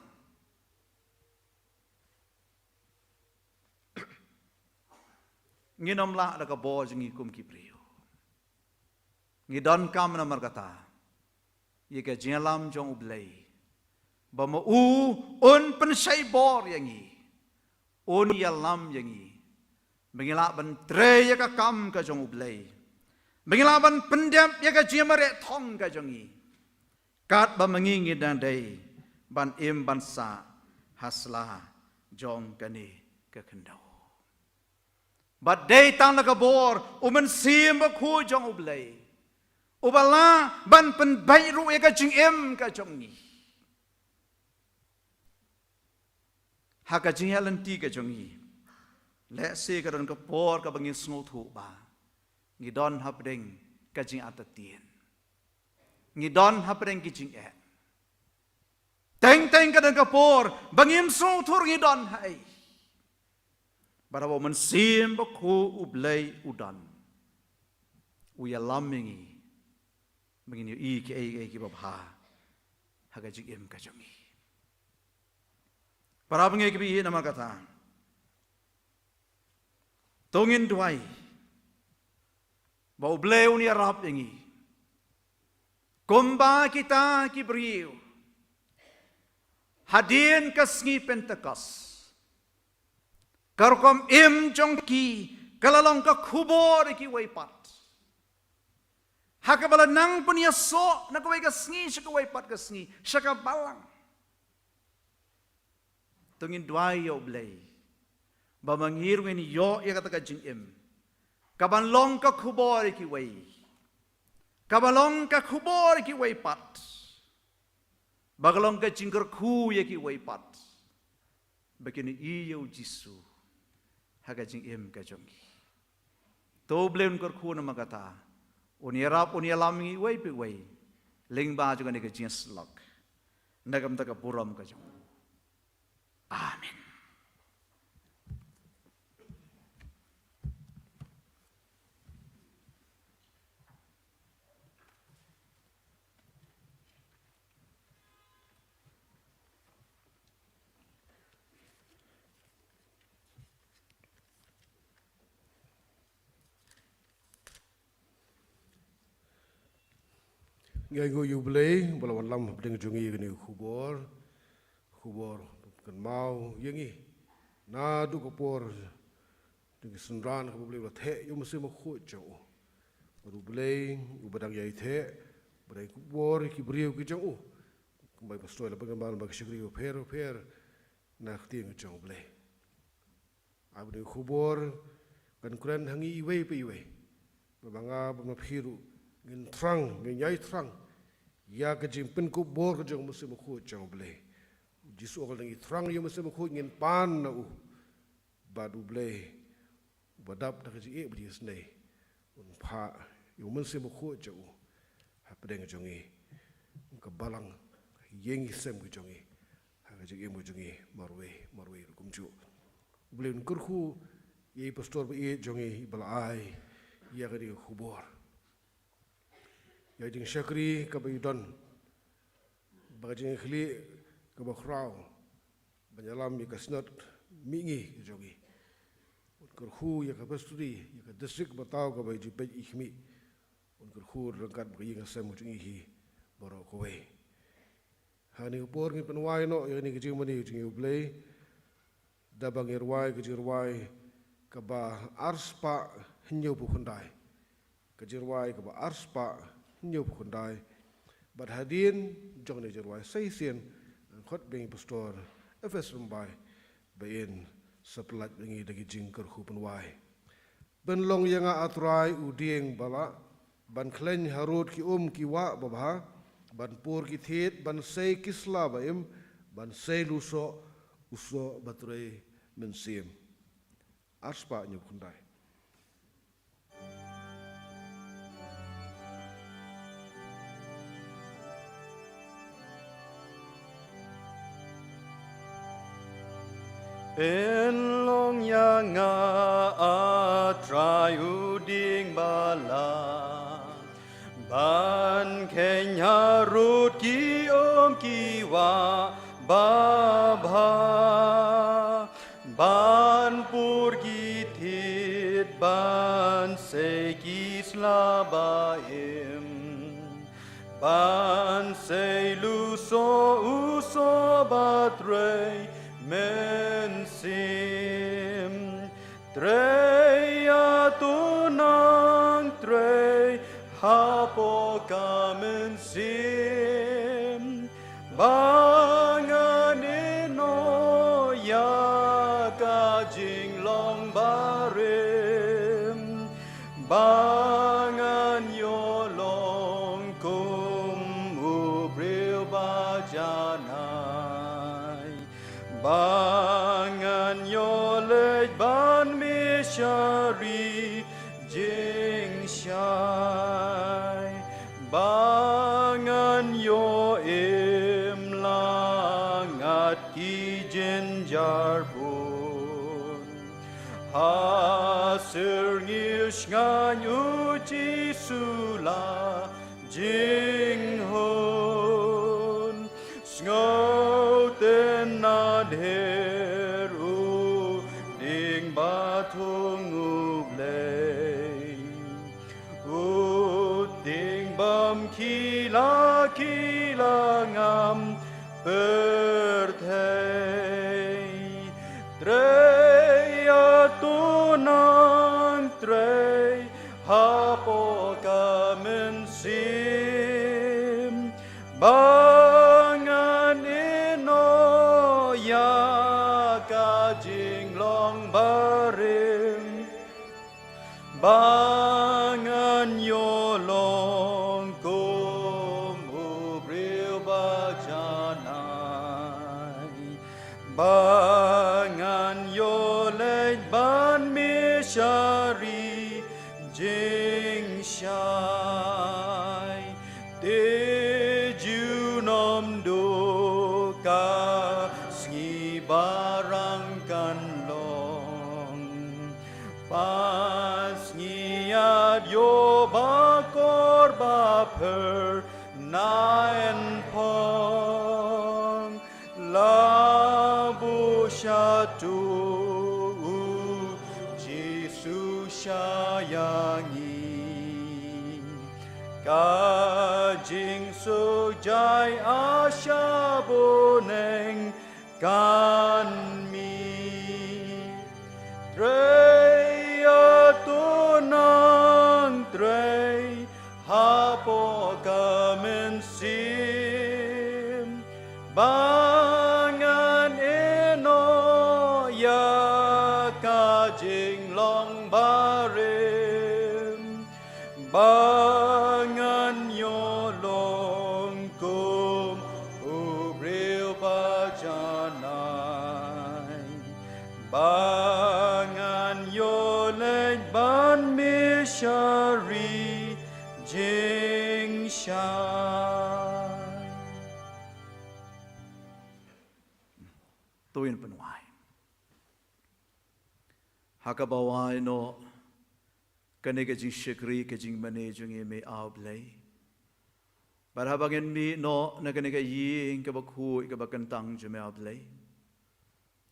ngin ym lah da ka bor jong ngi kum ki briew. Ngi donkam namar kata ïa ka jingïalam jong u Blei, ba ma u un pynshai bor ïa ngi, un ïalam ïa ngi, ba ngi lah ban trei ïa ka kam ka jong u Blei, ba ngi lah ban pyndep ïa ka jingmareh thong ka jong ngi, katba ma ngi ngi dang dei ban im ban sah ha sla jong kane ka khyndew. Bad dei tang da ka bor u Mynsiem Bakhuid jong u Blei uba lah ban pynbeit ruh ïa ka jingim ka jong ngi. Ha ka jingïaid lynti ka jong ngi, Lehse ka don ka por kaba ngi sngewthuh ba ngi don hapdeng ka jingartatien, ngi don hapdeng ki jingeh. Teng teng ka don ka por ba ngim sngewthuh ngi don haei. Bad haba u Mynsiem Bakhuid u Blei u don, u ïalam ïa ngi ba ngin ïohi kiei kiei kiba bha ha ka jingim ka jong ngi. Para bangeit kiba ïeit, namar kata to ngin duwai ba u Blei un ïarap ïa ngi. Kumba kita ki briew hadien ka sngi Pentekost, ka rukom im jong ki ka la long ka khubor ïa kiwei pat. Ha kaba la nang pynïasoh na kawei ka sngi sha kawei pat ka sngi, sha ka balang. To ngin duwai ïa u Blei ba ma ngi ruh ngin ïoh ïa kata ka jingim kaban long ka khubor ïa kiwei, kaban long ka khubor ïa kiwei pat, ba ka long ka jingkyrkhu ïa kiwei pat ba kin ïohi ïa u Jisu ha ka jingim ka jong ki. To u Blei un kyrkhu namar kata, un ïarap, un ïalam ïa ngi iwei pa iwei lyngba jong kane ka jingïasyllok, na ka bynta ka burom ka jong u. Amen. Ngi ainguh ïa u Blei ba la wanlam hapdeng jong ngi ïa kane ka khubor, khubor kynmaw ïa ngi naduh ka por jong ki synran kaba u Blei u la theh ïa u Mynsiem Bakhuid jong u. Bad u Blei uba dang ïai theh, ba dang ïai khubor ïa ki briew ki jong u. Kumba i pastor la pynbna ba ki shakri bapher bapher na ka ktien ka jong u Blei. Ai ba kane ka khubor kan kren ha ngi iwei pa iwei. Ba ma nga bad ma phi ruh ngin thrang, ngin ïai thrang ïa ka jingpynkup bor ka jong u Mynsiem Bakhuid jong u Blei. U Jisu u ong lada ngi thrang ïa u Mynsiem Bakhuid ngin pan na u. Bad u Blei uba dap da ka jingïeit bad jingisynei un phah ïa u Mynsiem Bakhuid jong u hapdeng jong ngi, ka balang, ïing ki sem ki jong ngi, ha ka jingim ka jong ngi marwei marwei ruh kumjuh. U Blei un kyrkhu ïa i pastor ba ïeit jong ngi iba la ai ïa kane ka khubor. Ïa ka jingshakri kaba i don, bad ka jingïakhlieh kaba khraw ban ïalam ïa ka Synod mihngi ka jong ngi. Un kyrkhu ïa ka Presbytery, ïa ka district ba thaw kaba i jingpeit i khmih. Un kyrkhu ryngkat bad ka ïing ka sem ka jong ngi hi baroh kawei. Ha kane ka por ngin pynwai noh ïa kane ka jingmane ka jong ngi ïa u Blei da ba ngin rwai ka jingrwai kaba arspah hynñiewphew khyndai. Ka jingrwai kaba arspah hynñiewphew khyndai. Bad hadien jong kane ka jingrwai sa shisien ngan khot biang ïa i pastor F S Rymbai ba in sa pyllait bad ngi da ki jingkyrkhu pynwai. Pynlong ïa nga, A Trai, u dieng ba lah, ban khleiñ harud ki um ki wah babha, ban pur ki thied, ban sei ki sla ba im, ban sei lusoh u soh ba trei mynsiem. Arspah hynñiewphew khyndai. Pynlong ïa nga, A Trai, u dieng ba lah, ban kheiñ harud ki um ki wah babha, ban pur ki thied, ban sei ki sla ba im, ban sei lusoh u soh ba trei mynsiem. Trei, A Trai, nang trei hapoh ka mynsiem. Ba ngan ïehnoh ïa ka jinglong barim, ba ngan ïoh long kum u briew ba janai, ba ngan ïoh leit ban Shngaiñ u Jisu la jinghun. Sngewthuh na dher u dieng ba thung U Blei. U dieng bym khih la khih la ngam pyrthei. Trei ïa to nang trei hapoh ka mynsiem. Ba ngan ïehnoh ïa ka jinglong barim. Ba ngan ïoh long kum u briew ba janai. Ba ngan ïoh leit ban mishari jingshai. Te junom duh ka sngi ba rang kan long. Ba sngi ïa ïoh ba kor ba pher na yn phong. La buh sha to u Jisu sha ïa ngi. Ka jingsuk jai a sha bneng kan mih. Trei ïa to nang trei hapoh ka mynsiem. Ba ngan ïehnoh ïa ka jinglong barim. Ba ngan ïoh long kum u briew ba janai. Ba ngan ïoh leit ban mishari jingshai. To ngin pynwai. Ha kaba wai noh kane ka jingshakri ka jingmane jong ngi, me A Blei. Bad haba ngin mih noh na kane ka ïing kaba khuid kaba kyntang jong me, A Blei,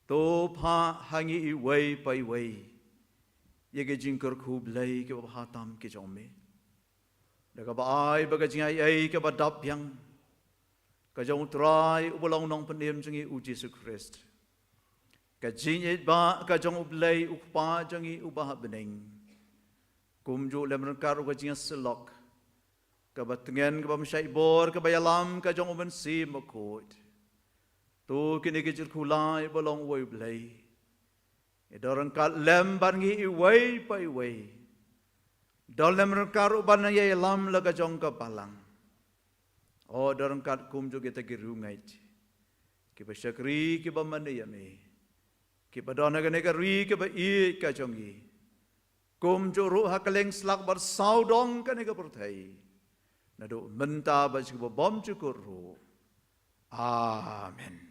to phah ha ngi iwei pa iwei ïa ka jingkyrkhu Blei kaba bha tam ka jong me. Da kaba ai ba ka jingaiei kaba dap biang ka jong U Trai uba long Nongpynim jong ngi U Jisu Khrist, ka jingïeit ba ka jong U Blei U Kpa jong ngi uba ha bneng, kumjuh lem ryngkat ruh ka jingïasyllok kaba tngen, kaba bym shait bor, kaba ïalam ka jong U Mynsiem Bakhuid. To kine ki jingkyrkhu lai ba long uwei U Blei, ïa don ryngkat lem bad ngi iwei pa iwei. Don lem ryngkat ruh ban ïalam la ka jong ka balang. O, don ryngkat kumjuh kita ki riewngeit kiba shakri, kiba mane ïa me, kiba don ha kane ka ri kaba ïeit ka jong ngi. Kumjuh ruh ha kylleng slap bad sawdong kane ka pyrthei, naduh mynta bad sha kaba bymjukut ruh. Amen.